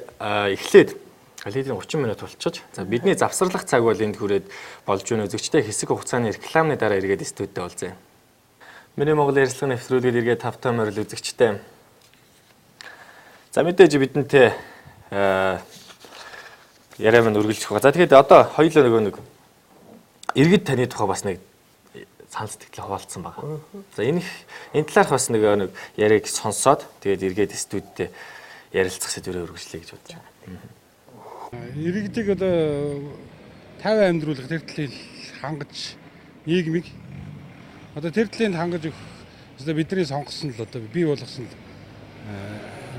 эхлээд аль хэдийн 30 минут болчихож. За бидний завсарлах цаг бол энд хүрээд болж байна. Үзэгчтэй хэсэг хугацааны рекламны дараа эргээд студидтэй уулзъя. Миний Монгол ярилцлагын нэвтрүүлгээр эргээд 5 та морил үзэгчтэй. За мэдээж бидэнтэй яриа маань үргэлжлэх ба. За тэгэхээр одоо хоёулаа нөгөө нэг иргэд таны тухай бас нэг санал сэтгэлээ хуваалцсан байгаа. За энэ талаарх бас нэг яриаг сонсоод тэгээд эргээд студидтэй ярилцах сэдвэрээ үргэлжлэе гэж бодож байна. Иргэдийг одоо 50 амьдруулах тэр төлийг хангаж нийгмийг одоо тэр төлийг хангаж өгөх одоо бидний сонгосон л одоо бий болгосон л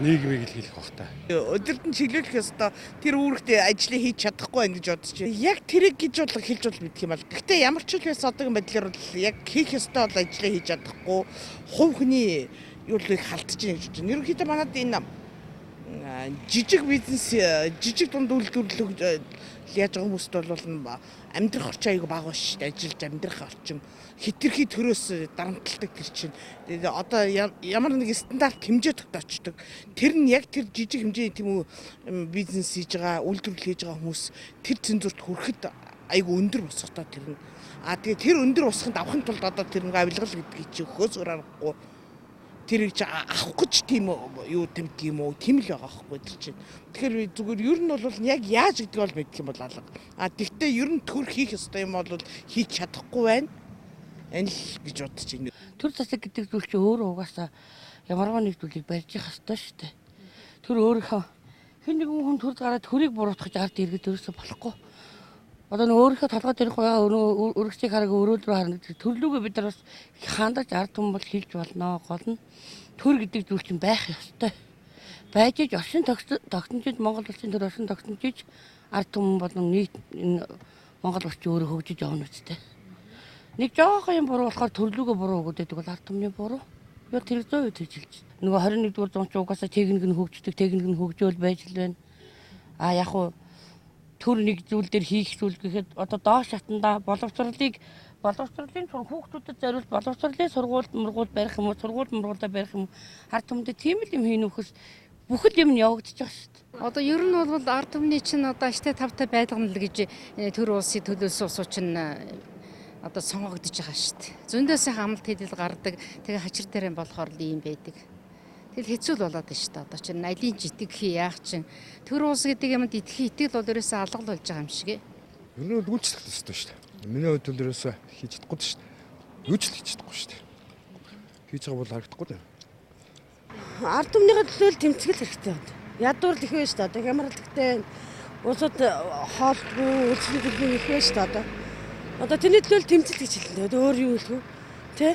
нийгмийг л хэлэх бах та. Өдөрт нь чиглүүлэх ёстой тэр үүрэгтэй ажлыг хийж чадахгүй байх гэж бодож байна. Яг тэрэг гэж бол хэлж бол мэдэх юм бол. Гэхдээ ямар ч хэлбээс одоогийн байдлаар бол яг хийх ёстой бол ажлыг хийж чадахгүй хувь хүний юу л их халтж байна гэж бодож байна. Ерөнхийдөө манад энэ жижиг бизнес, жижиг дунд үйлдвэрлэл яаж байгаа хүмүүст бол амьдрах орчин аягүй бага байна шүү дээ. Ажиллаж амьдрах орчин хэтэрхий төрөөс дарамталдаг тэр чинь. Одоо ямар нэг стандарт хэмжээ тогтоочдөг. Тэр нь яг тэр жижиг хэмжээний тийм үү бизнес хийж байгаа, үйлдвэрлэл хийж байгаа хүмүүс тэр цензурт хүрэхэд аягүй өндөр босготой тэр нь. А тэгээ тэр өндөр босгонд авахын тулд одоо тэр нэг авилгал гэдгийг чи өгөхөөс өөр аргагүй. Тэрийг чи авах гэж тийм юу тэмдэг юм уу? Тийм л байгаа байхгүй тэр чинь. Тэгэхээр зүгээр ер нь бол яг яаж гэдгийг бол мэдэх юм бол алга. А тэгтээ ер нь төр хийх ёстой юм бол хийж чадахгүй байна. Энэ л гэж бодож байна. Төр засаг гэдэг зүйл чи өөрөө угаасаа ямарваа нэг зүйлийг барьж явах ёстой шүү дээ. Тэр өөрийнхөө хэн нэгэн хүн төрд гараад төрийг буруутгах ард иргэд ерөөсөө болохгүй. Одоо нэг өөрийнхөө толгой дээрх өргөцийг хараг өрөөл рүү харна гэдэг төрлөөгөө бид нар бас хандаж ард түмэн бол хэлж болно. Гол нь төр гэдэг зүйл чинь байх ёстой. Байж иж оршин тогтнож Монгол улсын төр оршин тогтнож иж ард түмэн болон нийт энэ Монгол улс чинь өөрөө хөгжиж явна үстэй. Нэг жоохон юм буруу болохоор төрлөөгөө буруу өгöd байдаг бол ард түмний буруу. Би тэр 100% хэлж. Нөгөө 21 дугаар зуун ч угаасаа техник нь хөгждөг, техник нь хөгжөөл байж л байна. А яг уу төр нэг зүйл дээр хийх зүйл гэхэд одоо доош шатанда боловсролын хүүхдүүдэд зориулж боловсролын сургууль мургуул барих юм уу, сургууль мургуулаа барих юм уу, ард түмэндээ тийм л юм хийн үхэс бүхэл юм явагдаж байгаа шүү дээ. Одоо ер нь бол ард түмний чинь одоо аштай тавтай байлгана л гэж төр улсын төлөөс усуу чинь одоо сонгогдож байгаа шүү дээ. Зөндөө сайхан амлалт хэлэл гардаг. Тэгээ хачир дээр болохоор л ийм байдаг. Тэгэл хэцүү л болоод байна шүү дээ. Одоо чинь алийн ч итгэх яах чинь төр улс гэдэг юмд итгэх итгэл бол ерөөсөө алга болж байгаа юм шиг. Ер нь бол үйлчлэх ёстой шүү дээ. Миний хувьд бол ерөөсөө хийж чадахгүй шүү дээ. Юу ч хийж чадахгүй шүү дээ. Хийж байгаа бол харагдахгүй дээ. Ард түмнийхээ төлөө л тэмцгэл хэрэгтэй байна. Ядуур л их байна шүү дээ. Одоо хямрал ихтэй улсууд хоолтгүй, үйлчлэг төлбөр их байна шүү дээ. Одоо. Одоо тэрний төлөө л тэмцэл гэж хэлнэ. Одоо өөр юу хэлэх вэ? Тэ?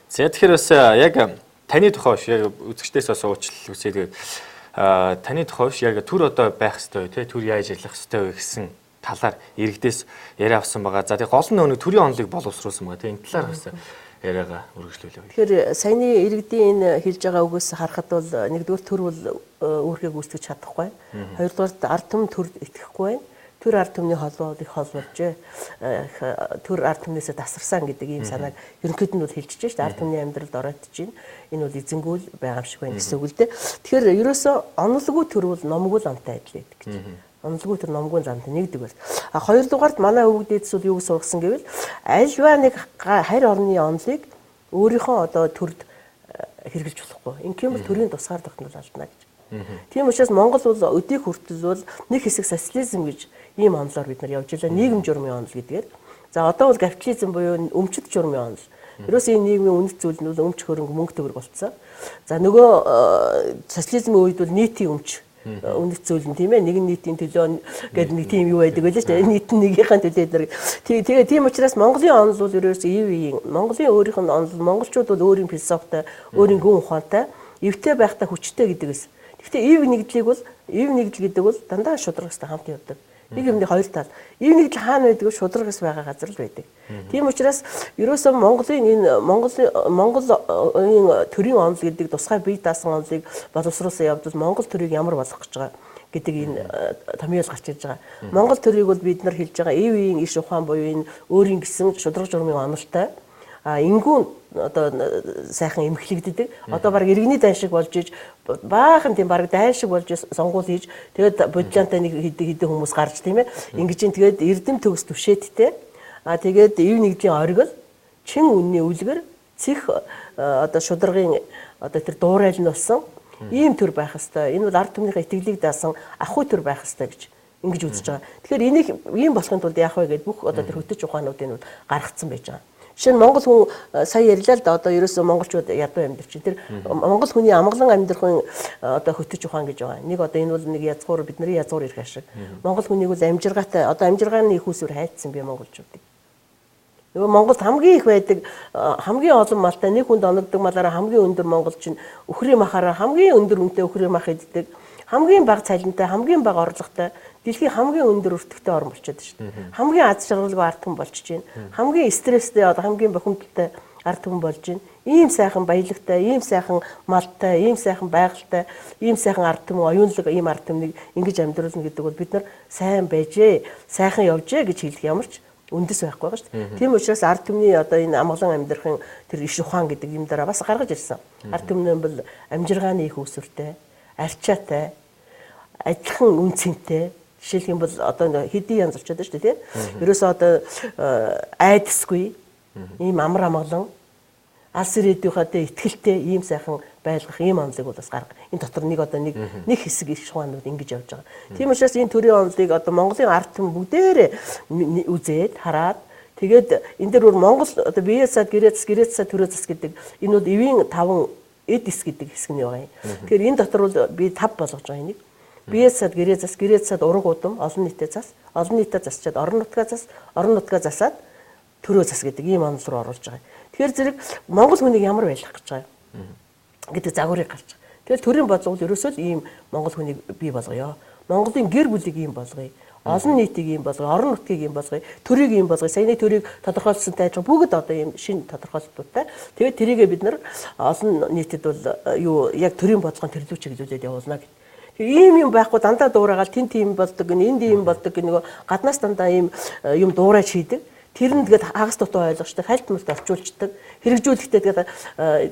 За тэгэхээр бас яг таны тухай биш яг үзэгчдээс бас уучлал хүсье. Тэгээд таны тухай биш яг төр одоо байх ёстой вэ, тэ, төр яаж ажиллах ёстой вэ гэсэн талаар иргэдээс яриа авсан байгаа. За тэгээ гол нь нэг төрийн онолыг боловсруулсан байгаа, тэ, энэ талаар бас яриагаа үргэлжлүүлээ. Тэгэхээр саяны иргэдийн энэ хэлж байгаа үгээс харахад бол нэгдүгээр төр бол үүргээ гүйцэтгэж чадахгүй. Хоёрдугаарт ард түмэн төрд итгэхгүй байна. Төр ард түмний холбоо их хол болжээ. Төр ард түмнээсээ тасарсан гэдэг ийм санааг ерөнхийд нь бол хэлчихэж шүү дээ. Ард түмний амьдралд оройтж байна. Энэ бол эзэнгүүл байгаа юм шиг байна гэсэн үг л дээ. Тэгэхээр ерөөсөө онолгүй төр бол номгүй ламтай адил байдаг гэж. Онолгүй төр номгүй ламтай нэгдүгээр. А хоёрдугаарт манай өвөг дээдс бол юу гэж сургасан гэвэл альва нэг харь орны онолыг өөрийнхөө одоо төрд хэрэгжилж болохгүй. Ингэх юм бол төрийн тусгаар тогтнол алдна гэж. Тийм учраас Монгол бол өдийг хүртэл бол нэг хэсэг социализм гэж ийм онолоор бид нар явж илаа. Нийгэм журмын онол гэдгээр. За одоо бол капитализм буюу өмчт журмын онол. Ерөөс энэ нийгмийн үнэт зүйл нь бол өмч хөрөнгө мөнгө төгрөг болцсон. За нөгөө социализмын үед бол нийтийн өмч үнэт зүйл нь тийм ээ нэгэн нийтийн төлөө гэдэг нэг тийм юу байдаг байлаа шүү дээ. Нийт нь нэгийнхээ төлөө эднэр. Тэгээ тийм учраас Монголын онол бол ерөөс ив ийн Монголын өөрийнх нь онол, монголчууд бол өөрийн философитой, өөрийн гүн ухаантай, эвтэй байхдаа хүчтэй гэдэгс. Гэхдээ ив нэгдлийг бол ив нэгдэл гэдэг бол дандаа шударгастай хамт явдаг. Нэг юмны хоёр тал. Ив нэгдэл хаана байдаг вэ? Шударгас байгаа газар л байдаг. Тийм учраас ерөөсөө Монголын энэ Монголын төрийн онол гэдэг тусгай бие даасан онолыг боловсруулсан явдал Монгол төрийг ямар болгох гэж байгаа гэдэг энэ томьёол гарч ирж байгаа. Монгол төрийг бол бид нар хэлж байгаа ив ийн иш ухаан буюу энэ өөрийн гэсэн шударга журмын онолтой ингүүн одоо сайхан эмхлэгддэг. Одоо баг иргэний дайн шиг болж иж баахан тийм баг дайн шиг болж сонгуул хийж тэгээд бодлонтой нэг хэдэн хүмүүс гарч тийм ээ. Ингэж ин тэгээд эрдэм төгс түвшээдтэй. А тэгээд ив нэгдлийн оргил чин үнний үлгэр цэх одоо шударгын одоо тэр дуурайл нь болсон ийм төр байх хэвээр. Энэ бол ард түмнийхээ итгэлийг даасан ахуй төр байх хэвээр гэж ингэж үзэж байгаа. Тэгэхээр энийг ийм болохын тулд яах вэ гэдээ бүх одоо тэр хөтөч ухаануудыг нь гаргацсан байж байгаа. Жишээ нь Монгол хүн сая ярьлаа л да одоо ерөөсөө монголчууд ядуу амьдрч чинь. Тэр Монгол хүний амгалан амьдрахын одоо хөтөч ухаан гэж байгаа. Нэг одоо энэ бол нэг язгуур бидний язгуур ирэх ашиг. Монгол хүнийг бол амжиргаатай одоо амжиргааны их усүр хайцсан би монголчуудыг. Нөгөө Монголд хамгийн их байдаг хамгийн олон малтай нэг хүнд оногддог малаараа хамгийн өндөр монголч нь үхрийн махаараа хамгийн өндөр үнэтэй үхрийн мах иддэг. Хамгийн бага цалинтай, хамгийн бага орлоготой, дэлхийн хамгийн өндөр өртөгтэй орн болчиход шүү дээ. Хамгийн аз жаргалгүй ард түмэн болчихж байна. Хамгийн стресстэй, одоо хамгийн бухимдалтай ард түмэн болж байна. Ийм сайхан баялагтай, ийм сайхан малтай, ийм сайхан байгальтай, ийм сайхан ард түмэн, оюунлаг ийм ард түмнийг ингэж амьдруулна гэдэг бол бид нар сайн байжээ, сайхан явжээ гэж хэлэх ямар ч үндэс байхгүй байгаа шүү дээ. Тийм учраас ард түмний одоо энэ амгалан амьдрахын тэр иш ухаан гэдэг юм дараа бас гаргаж ирсэн. Ард түмэн бол амжиргааны их үүсвэртэй, арчаатай, адилхан үн цэнтэй. Жишээлх юм бол одоо хэдийн янз болчиход байна шүү дээ, тийм. Ерөөсөө одоо айдасгүй ийм амар амгалан алс ирээдүйнхээ итгэлтэй ийм сайхан байлгах ийм онолыг бол бас гарга. Энэ дотор нэг одоо нэг нэг хэсэг иш ухаанууд ингэж явж байгаа. Тийм учраас энэ төрийн онолыг одоо Монголын ард түмэн бүгдээрээ үзээд хараад тэгээд энэ дээр бүр Монгол одоо бие сад гэрээ зас гэрээ засаа төрөө зас гэдэг энэ бол эвийн таван эд эс гэдэг хэсэг нь байгаа юм. Тэгэхээр энэ дотор бол би тав болгож байгаа энийг. Бие сад гэрээ зас гэрээ засаад ураг удам олон нийтэд зас олон нийтэд засчаад орон нутгаа зас орон нутгаа засаад төрөө зас гэдэг ийм онол руу оруулж байгаа. Тэгэхээр зэрэг Монгол хүнийг ямар байлгах гэж байгаа юм гэдэг загварыг гарч байгаа. Тэгэл төрийн бодлого бол ерөөсөө л ийм Монгол хүнийг бий болгоё. Монголын гэр бүлийг ийм болгоё. Олон нийтийг ийм болгоё, орон нутгийг ийм болгоё, төрийг ийм болгоё. Саяны төрийг тодорхойлсонтай адилхан бүгд одоо ийм шинэ тодорхойлолтуудтай. Тэгээд тэрийгээ бид нар олон нийтэд бол юу яг төрийн бодлогын төрлөө чиглүүлээд явуулна гэдэг. Ийм юм байхгүй дандаа дуурайгаал тэн тийм болдог гин энд ийм болдог гин нөгөө гаднаас дандаа ийм юм дуурайж хийдэг. Тэр нь тэгээд хагас дутуу ойлгочтой, хальт мөлт орчуулцдаг, хэрэгжүүлэхдээ тэгээд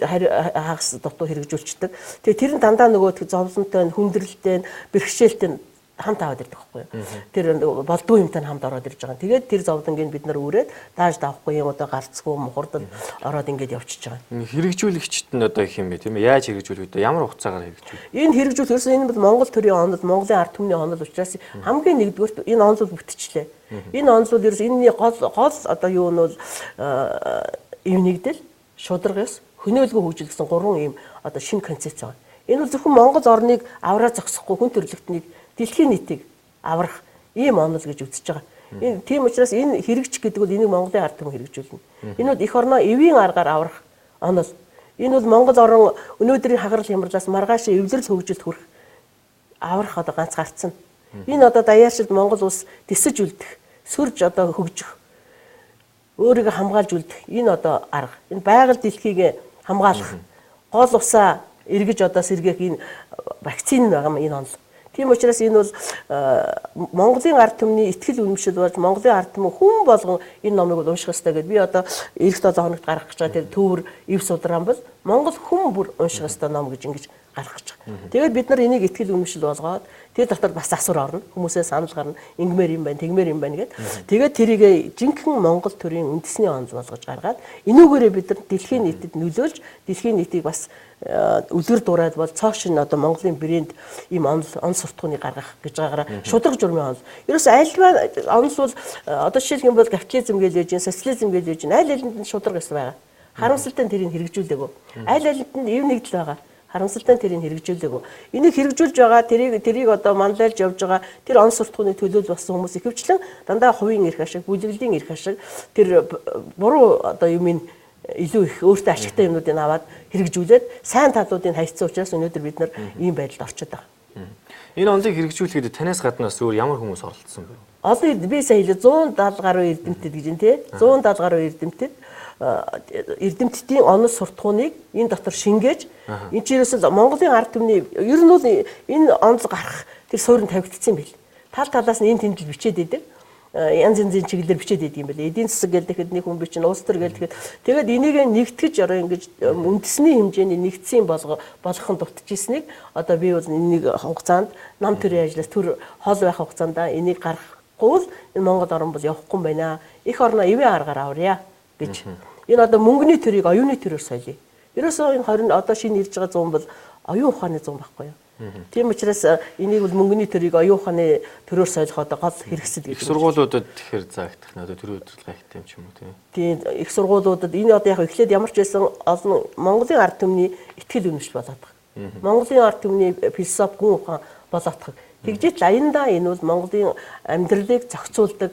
хагас дутуу хэрэгжүүлцдэг. Тэгээд тэр нь дандаа нөгөө зовлонтой, хүндрэлтэй, бэрхшээлтэй хамт аваад ирдэг байхгүй юу. Тэр болдгоо юмтай хамт ороод ирж байгаа. Тэгээд тэр зовлонгийг бид нар үрээд дааж давахгүй юм одоо гарцгүй мухардал ороод ингээд явчихж байгаа. Хэрэгжүүлэгчд нь одоо их юм бэ тийм ээ? Яаж хэрэгжүүлэх вэ? Ямар хугацаагаар хэрэгжүүлэх? Энэ хэрэгжүүлэх ерөөсөө энэ бол Монгол төрийн онол, Монголын ард түмний онол учраас хамгийн нэгдүгüрт энэ онол бүтчихлээ. Энэ онол бол ерөөс энэний гол гол одоо юу нь бол эв нэгдэл, шударга ёс, хөнөөлгөө хөгжил гэсэн гурван ийм одоо шинэ концепц байгаа. Энэ бол зөвхөн Монгол орныг авраа зогсохгүй хүн төрөлхтнийг дэлхийн нийтийг аврах ийм онол гэж үзэж байгаа. Энэ тийм учраас энэ хэрэгжих гэдэг бол энийг Монголын ард түмэн хэрэгжүүлнэ. Энэ бол эх орноо эвийн аргаар аврах онол. Энэ бол Монгол орон өнөөдрийн хагарал хямралаас маргааш эвлэрэл хөгжилд хүрэх аврах одоо ганц гарцсан. Энэ одоо даяаршилд Монгол улс тэсэж үлдэх, сөрж одоо хөгжих, өөрийгөө хамгаалж үлдэх энэ одоо арга. Энэ байгаль дэлхийг хамгаалах, гол усаа эргэж одоо сэргээх энэ вакцин байгаа юм энэ онол. Тийм учраас энэ бол Монголын ард түмний итгэл үнэмшил болж Монголын ард түмэн хүн болгон энэ номыг бол унших ёстой гэдээ би одоо эх 7 хоногт гаргах гэж байгаа тэр төвөр ив судрaan бол Монгол хүн бүр унших ёстой ном гэж ингэж гаргах гэж байгаа. Тэгээд бид нар энийг итгэл үнэмшил болгоод тэр дотор бас засвар орно. Хүмүүсээ санал гарна. Ингэмээр юм байна, тэгмээр юм байна гэд. Тэгээд тэрийг жинхэнэ Монгол төрийн үндэсний онол болгож гаргаад энүүгээрээ бид нар дэлхийн нийтэд нөлөөлж дэлхийн нийтийг бас үлгэр дуурайл бол цоо шинэ одоо Монголын брэнд ийм онол он суртахууныг гаргах гэж байгаагаараа шударга журмын онол. Ерөөс альва онол бол одоо жишээлх юм бол капитализм гэж яж, социализм гэж яж, аль алинд нь шударга ёс байгаа. Харамсалтай нь тэрийг хэрэгжүүлээгүй. Аль алинд нь эв нэгдэл байгаа. Харамсалтай нь тэрийг хэрэгжүүлээгүй. Энийг хэрэгжүүлж байгаа тэрийг одоо манлайлж явж байгаа тэр он суртахууны төлөөлөл болсон хүмүүс ихэвчлэн дандаа хувийн эрх ашиг, бүлэглэлийн эрх ашиг тэр буруу одоо юм илүү их өөртөө ашигтай юмнуудыг аваад хэрэгжүүлээд сайн талуудыг хайцсан учраас өнөөдөр бид нар ийм байдалд орчод байгаа. Энэ онолыг хэрэгжүүлэхэд танаас гадна бас өөр ямар хүмүүс оролцсон бэ? Олон би сая хэлээ 170 гаруй эрдэмтэд гэж юм тий. 170 гаруй эрдэмтэд эрдэмтдийн онол суртахууныг энэ дотор шингээж энэ ч ерөөсөө Монголын ард түмний ер нь бол энэ онол гарах тэр суурь нь тавигдсан юм бэл. Тал талаас нь энэ тэндэл бичээд идэг. Янз янзын чиглэлээр бичээд идэг юм байна. Эдийн засаг гэлдэхэд нэг хүн бичин, улс төр гэлдэхэд тэгээд энийг нэгтгэж ороо ингэж үндэсний хэмжээний нэгдсэн болгох нь дутчихсэнийг одоо би бол нэг хугацаанд нам төрийн ажлаас төр хол байх хугацаанд энийг гаргахгүй бол энэ Монгол орн бол явахгүй юм байна. Эх орноо эвийн аргаар аврая гэж. Энэ одоо мөнгөний төрийг оюуны төрөөр соёлъё. Ерөөсөө энэ 20 одоо шинэ ирж байгаа зуун бол оюун ухааны зуун байхгүй юу? Тийм учраас энийг бол мөнгөний төрийг оюун ухааны төрөөр солих одоо гол хэрэгсэл гэж. Их сургуулиудад тэгэхээр заагдах нь одоо төрийн удирдлага ихтэй юм ч юм уу тийм. Тийм, их сургуулиудад энэ одоо яг эхлээд ямар ч байсан олон Монголын ард түмний итгэл үнэмшил болоод байгаа. Монголын ард түмний философи гүн ухаан болоод байгаа. Тэгжээт аяндаа энэ бол Монголын амьдралыг зохицуулдаг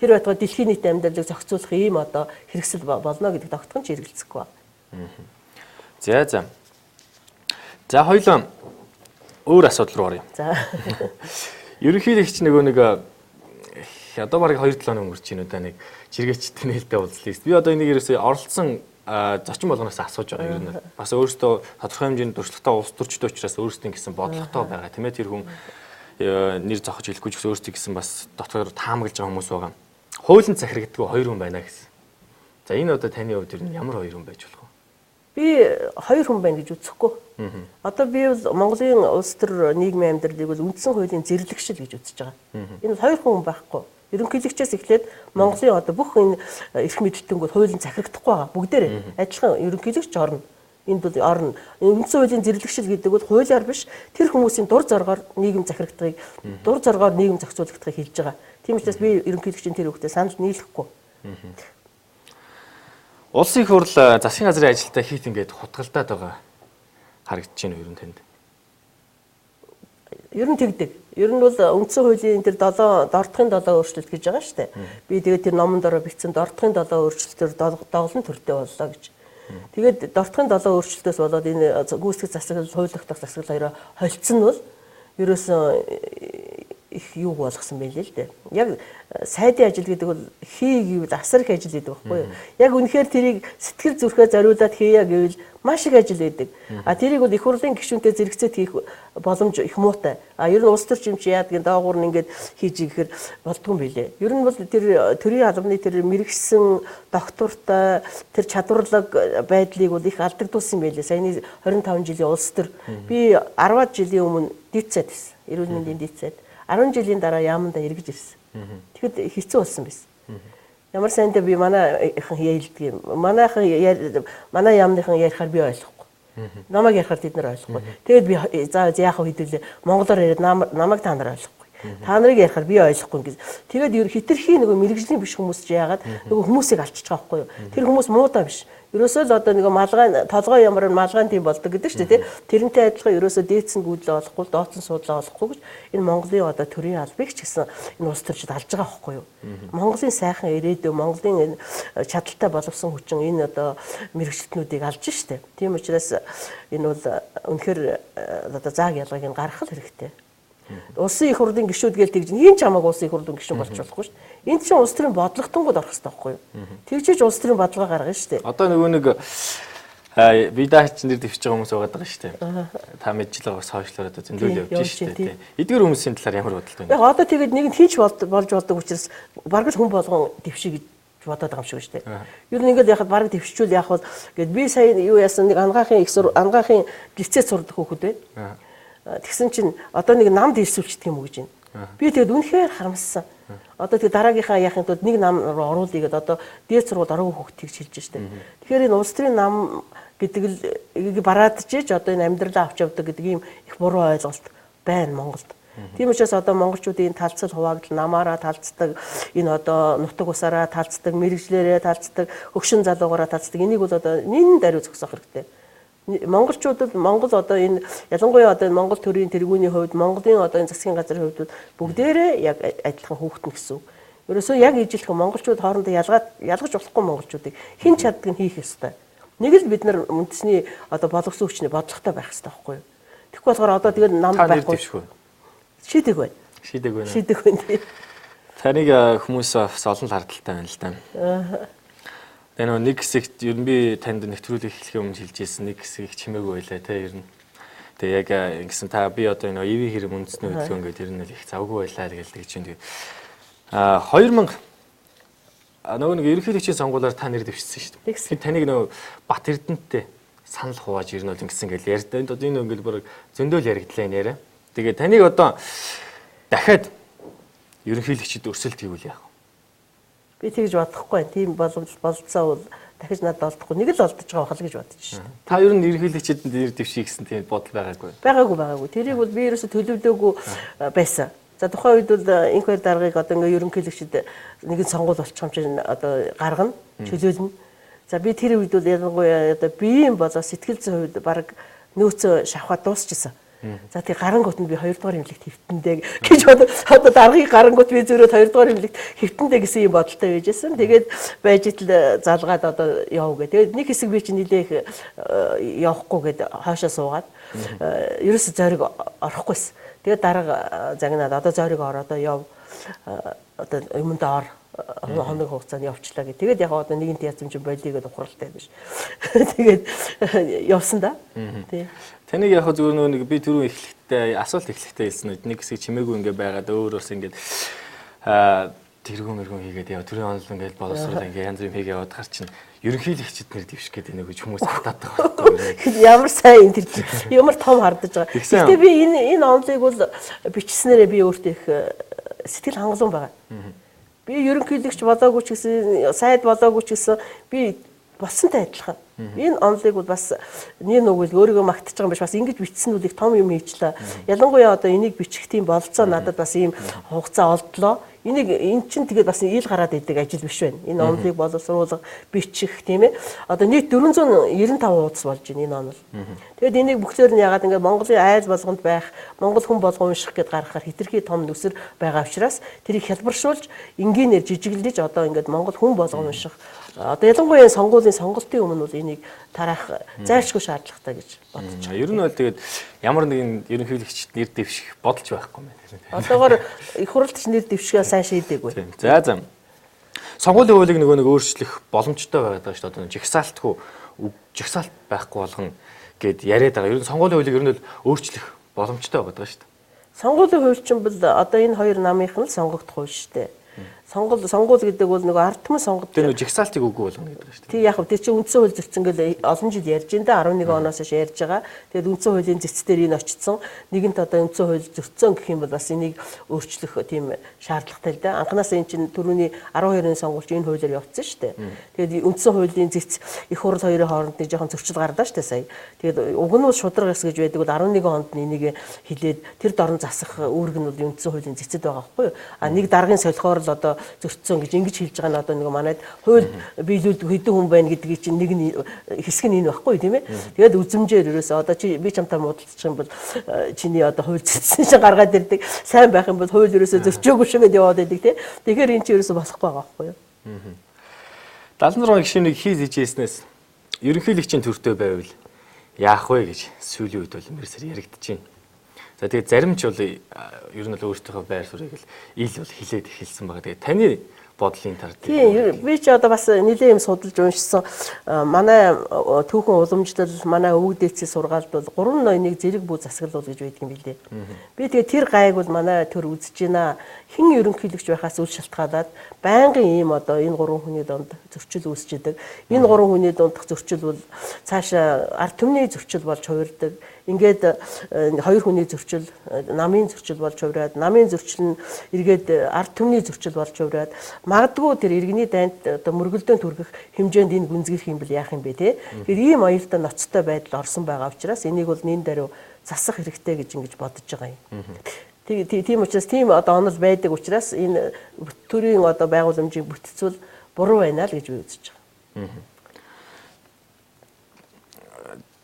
тэр байтугай дэлхийн нийт амьдралыг зохицуулах ийм одоо хэрэгсэл болно гэдэг тогтхон ч хэрэгэлцэхгүй байна. За за. За хоёлоо өөр асуудал руу оръё. За. Ерөнхийлөгч нөгөө нэг одоо бараг 2-7 хоног өнгөрч байна уу да нэг жиргээчтэй нээлттэй уулзлаа. Би одоо энийг ерөөсөө оролцсон зочин болгоноос асууж байгаа юм. Бас өөрөөсөө тодорхой хэмжээний туршлагатай улс төрчтэй учраас өөрсдийн гэсэн бодлоготой байгаа. Тийм ээ тэр хүн нэр зохиж хэлэхгүй ч гэсэн өөрсдийн гэсэн бас дотор таамаглаж байгаа хүмүүс байгаа. Хуулийн захирагддаг хоёр хүн байна гэсэн. За энэ одоо таны хувьд ер нь ямар хоёр хүн байж болох вэ? Би хоёр хүн байна гэж үзэхгүй. Одоо би бол Монголын улс төр нийгмийн амьдралыг бол үндсэн хуулийн зэрлэгшил гэж үзэж байгаа. Энэ хоёр хүн байхгүй. Ерөнхийлөгчөөс эхлээд Монголын одоо бүх энэ эрх мэдэлтэнгүүд хуулийн захирагдахгүй байгаа. Бүгдээрээ адилхан ерөнхийлөгч орно. Энд бол орно. Үндсэн хуулийн зэрлэгшил гэдэг бол хуулиар биш тэр хүмүүсийн дур зоргоор нийгэм захирагдахыг, дур зоргоор нийгэм зохицуулагдахыг хэлж байгаа. Тийм учраас би ерөнхийлөгчийн тэр үгтэй санал нийлэхгүй. Улсын их хурл засгийн газрын ажилтаа хийт ингээд хутгалдаад байгаа харагдаж байна ер нь танд. Ер нь тэгдэг. Ер нь бол үндсэн хуулийн тэр 7 дордохын 7 өөрчлөлт гэж байгаа шүү дээ. Би тэгээд тэр номон дороо бичсэн дордохын 7 өөрчлөлтөөр доголн төртэй боллоо гэж. Тэгээд дордохын 7 өөрчлөлтөөс болоод энэ гүйцэтгэх засаглал, хууль тогтоох засаглал хоёроо холцсон нь бол ерөөсөн их юуг болгосон байх л дээ. Яг сайдын ажил гэдэг бол хий гэвэл асар их ажил гэдэг байхгүй юу? Яг үнэхээр тэрийг сэтгэл зүрхээ зориулаад хийя гэвэл маш их ажил байдаг. А тэрийг бол их хурлын гишүүнтэй зэрэгцээд хийх боломж их муутай. А ер нь улс төрч юм чи яадгийн доогуур нь ингээд хийж ихээр болдгүй юм билээ. Ер нь бол тэр төрийн албаны тэр мэрэгсэн доктортой тэр чадварлаг байдлыг бол их алдагдуулсан юм билээ. Саяны 25 жилийн улс төр би 10 жилийн өмнө дид сайд байсан. Эрүүл мэндийн дид сайд. 10 жилийн дараа яамандаа эргэж ирсэн. Тэгэхэд хэцүү болсон байсан. Ямар сайндаа би манайхан ялдэг юм. Манайхан манай яамныхан ярихаар би ойлгохгүй. Намайг ярихаар тэд нар ойлгохгүй. Тэгээд би за яах вэ хэдүүлээ монголоор яриад намайг та нар ойлгохгүй. Та нарыг ярихаар би ойлгохгүй гэж. Тэгээд ер хитрхи нөгөө мэрэгжлийн биш хүмүүс чи яагаад нөгөө хүмүүсийг алчиж байгаа байхгүй юу? Тэр хүмүүс муудаа биш. Ерөөсөө л одоо нөгөө малгай толгой ямар малгайн тийм болдог гэдэг шүү дээ, тий. Тэрнтэй адилхан ерөөсөө дээдсэн гүйдлээ олохгүй, дооцсон суудлаа олохгүй гэж энэ Монголын одоо төрийн албыг ч гэсэн энэ улс төрчид алж байгаа байхгүй юу? Монголын сайхан ирээдүй, Монголын энэ чадaltaй боловсон хүчин энэ одоо мэрэгчлэтнүүдийг алж штэ. Тийм учраас энэ бол үнэхээр одоо зааг ялгааг нь гаргах хэрэгтэй. Улсын их хурлын гишүүд гээл тэгж хин ч хамаагүй улсын их хурлын гишүүн болж болохгүй шүү дээ. Энд чинь улс төрийн бодлоготонгууд орох хэрэгтэй байхгүй юу? Тэгжээж улс төрийн бодлого гаргана шүү дээ. Одоо нөгөө нэг видаач нэр дэвшиж байгаа хүмүүс байгаа даа шүү дээ. Та мэдж л байгаа сошиалоор одоо зөндөл явж шүү дээ. Эдгээр хүмүүсийн талаар ямар бодолтой вэ? Яг одоо тэгээд нэг нь хинч болж болдог учраас бараг л хүн болгон дэвшиж гэж бодоод байгаа юм шиг шүү дээ. Ер нь ингээд яхад бараг дэвшчихвэл яах вэ гэд би сая юу яасан нэг ангаахын их сур ангаахын лицээ сурдаг хүүхэд байна. Тэгсэн чинь одоо нэг намд ирсүүлчихдэг юм уу гэж байна. Би тэгээд үнэхээр харамссан. Одоо тэг дараагийнхаа яахын тулд нэг нам руу оруулъя гэдээ одоо дээд сургуульд ороогүй хүүхд тэгж хэлж штэ. Тэгэхээр энэ улс төрийн нам гэдэг л бараадчиж одоо энэ амьдралаа авч явдаг гэдэг ийм их буруу ойлголт байна Монголд. Тийм учраас одоо монголчуудын талцал хуваагдал намаараа талцдаг, энэ одоо нутаг усаараа талцдаг, мэрэгжлээрээ талцдаг, хөгшин залуугаараа талцдаг. Энийг бол одоо нин даруй зогсоох хэрэгтэй. Монголчуудад Монгол одоо энэ ялангуяа одоо энэ Монгол төрийн тэргүүний хувьд, Монголын одоо энэ засгийн газрын хувьд бүгдээрээ яг адилхан хүүхдэн гэсэн үг. Ерөөсөө яг ижилхэн монголчууд хоорондоо ялгаж болохгүй монголчуудыг хэн чаддаг нь хийх ёстой. Нэг л бид нар үндэсний одоо боловсон хүчний бодлоготой байх ёстой байхгүй юу? Тэгэхгүй болохоор одоо тэгээд нам байхгүй. Шийдэг байна. Шийдэг байна. Шийдэг байна. Таныг хүмүүс бас олон хардталтай байна л да. Тэгээ нөгөө нэг хэсэгт ер нь би танд нэвтрүүлэг эхлэхийн өмнө хэлж ирсэн нэг хэсгийг чимээгүй байлаа те ер нь. Тэгээ яг ингэсэн та би одоо энэ ивэ хэрэм үндэсний хөдөлгөөн гэдэг тэр нь их завгүй байлаа гэж тэгж чинь тэгээ. А 2000 нөгөө нэг ерөнхийлөгчийн сонгуулиар та нэр дэвшсэн шүү дээ. Тэгэхээр таныг нөгөө Бат Эрдэнэтэй санал хувааж ер нь бол ингэсэн гэж ярьдаа. Энд одоо энэ ингээл бүр зөндөөл яригдлаа энэ яриа. Тэгээ таныг одоо дахиад ерөнхийлөгчд өрсөлд хийвэл яах вэ? Би тэгж бодохгүй. Тийм бололцоо бол дахиж надад олдохгүй. Нэг л олдож байгаа хал гэж бодож шээ. Та ер нь ерөнхийлөгчдөд нэр дэвших гэсэн тийм бодол байгаагүй. Байгаагүй. Тэрийг бол би ерөөсө төлөвлөөгүй байсан. За тухайн үед бол инх хоёр даргаыг одоо ингээ ерөнхийлөгчд нэгэн сонгуул болчих юм чинь одоо гаргана, чөлөөлнө. За би тэр үед бол ялангуяа одоо биеийн болоо сэтгэл зүйн хувьд баг нөөцөө шавхаа дуусчихсан. За тий гарангуут нь би 2 дугаар имлэгт хэвтэндээ гэж одоо даргаыг гарангуут би зөрөөд 2 дугаар имлэгт хэвтэндээ гэсэн юм бодолтой байжсэн. Тэгээд байж итл залгаад одоо яв гэ. Тэгээд нэг хэсэг би чинь нилээх явахгүй гэд хоошоо суугаад ерөөсө зориг орохгүйс. Тэгээд дарга загнаад одоо зориг ор одоо яв одоо юмд ор хоног хугацаанд явчлаа гэ. Тэгээд яг одоо нэгэнт яцсан чинь болиё гэд ухралтай биш. Тэгээд явсан да. Тий. Таныг яг зөвөр нөгөө нэг би түрүү эхлэхдээ асуулт эхлэхдээ хэлсэн үү нэг хэсэг чимээгүй ингээ байгаад өөр бас ингээд тэргүүн мэргүүн хийгээд яв төрийн онол ингээд боловсруул ингээ янз бүрийн хийгээ яваад хар чинь ерөнхийлөгчд нэр дэвших гэдэг нэг хүмүүс хатаад байгаа байхгүй. Ямар сайн энэ тэр ямар том хардаж байгаа. Гэхдээ би энэ онолыг бол бичснээрээ би өөртөө их сэтгэл хангалуун байгаа. Би ерөнхийлөгч болоогүй ч гэсэн сайд болоогүй ч гэсэн би болсонтой адилхан. Энэ онолыг бол бас нэг нүгэл өөрийгөө магтаж байгаа юм биш бас ингэж бичсэн нь их том юм хийчлээ. Ялангуяа одоо энийг бичих тийм бололцоо надад бас ийм хугацаа олдлоо. Энийг эн чинь тэгээд бас ил гараад идэг ажил биш байна. Энэ онолыг боловсруулах, бичих тийм ээ. Одоо нийт 495 хуудас болж байна энэ онол. Тэгээд энийг бүхлээр нь ягаад ингээд Монголын айл болгонд байх, Монгол хүн болгон унших гэд гаргахаар хэтэрхий том нүсэр байгаа учраас тэрийг хялбаршуулж энгийнээр жижиглэж одоо ингээд Монгол хүн болгон унших Одоо ялангуяа сонгуулийн сонголтын өмнө бол энийг тараах зайлшгүй шаардлагатай гэж бодож байна. Ер нь бол тэгээд ямар нэгэн ерөнхийлөгчд нэр дэвших бодолч байхгүй юм байна. Одоогоор их хурлд ч нэр дэвшгээ сайн шийдээгүй. За за. Сонгуулийн хуулийг нөгөө нэг өөрчлөх боломжтой байгаад байгаа шүү дээ. Одоо жагсаалтгүй жагсаалт байхгүй болгоно гэд яриад байгаа. Ер нь сонгуулийн хуулийг ер нь бол өөрчлөх боломжтой байгаад байгаа шүү дээ. Сонгуулийн хууль чинь бол одоо энэ хоёр намынх нь л сонгогдох хууль шүү дээ. Сонгуул гэдэг бол нөгөө ард түмэн сонгодог. Тэр нөгөө жагсаалтыг үгүй болгоно гэдэг шүү дээ. Тий, яг тэр чинь үндсэн хууль зөрчсөн гэл олон жил ярьж энэ да 11 оноос хойш ярьж байгаа. Тэгээд үндсэн хуулийн зэц дээр энэ очсон. Нэгэнт одоо үндсэн хууль зөрчсөн гэх юм бол бас энийг өөрчлөх тийм шаардлагатай л да. Анханасаа энэ чинь түрүүний 12-ны сонгуульч энэ хуулиар явцсан шүү дээ. Тэгээд үндсэн хуулийн зэц их хурл хоёрын хооронд нэг жоохон зөрчил гарлаа шүү дээ сая. Тэгээд уг нь бол шударга ёс гэж байдаг бол 11 онд энийг хилээд тэр дорн засах үүрэг нь бол үндсэн хуулийн зэцэд байгаа байхгүй юу? А нэг даргын солихоор л одоо зөрчсөн гэж ингэж хэлж байгаа нь одоо нэг манайд хууль биелүүлдэг хэдэн хүн байна гэдгийг чинь нэг нь хэсэг нь энэ байхгүй тийм ээ. Тэгээд үзмжээр ерөөсөө одоо чи би чамтай муудалцчих юм бол чиний одоо хууль зөрчсөн чинь гаргаад ирдэг. Сайн байх юм бол хууль ерөөсөө зөрчөөгүй шүү гэдээ яваад байдаг тийм. Тэгэхээр энэ чинь ерөөсөө болохгүй байгаа байхгүй юу? 76 гишүүнийг хийз ижээснээс ерөнхийлөгчийн төртөө байвал яах вэ гэж сүүлийн үед бол мэрсэр яригдчихэв. За тэгээд зарим ч бол ер нь бол өөртөөхөө байр суурийг л ил бол хилээд эхэлсэн байгаа. Тэгээд таны бодлын тар тийм би ч одоо бас нэлээд юм судалж уншсан. Манай түүхэн уламжлал, манай өвөг дээдсийн сургаалд бол 3 ноёныг зэрэг бүү засаглуул гэж байдаг юм билээ. Би тэгээд тэр гайг бол манай төр үзэж байна. Хэн ерөнхийлөгч байхаас үл шалтгаалаад байнгын ийм одоо энэ гурван хүний дунд зөрчил үүсч идэг. Энэ гурван хүний дундх зөрчил бол цаашаа ард түмний зөрчил болж хувирдаг. Ингээд хоёр хүний зөрчил, намын зөрчил болж хувираад, намын зөрчил нь эргээд ард түмний зөрчил болж хувираад, магадгүй тэр иргэний дайнд одоо мөргөлдөөн түргэх хэмжээнд энэ гүнзгийх юм бэл яах юм бэ те. Тэгэхээр ийм аюултай ноцтой байдал орсон байгаа учраас энийг бол нэн даруй засах хэрэгтэй гэж ингэж бодож байгаа юм. Тийм учраас тийм одоо онол байдаг учраас энэ төрийн одоо байгууламжийн бүтцүүл буруу байна л гэж би үзэж байгаа.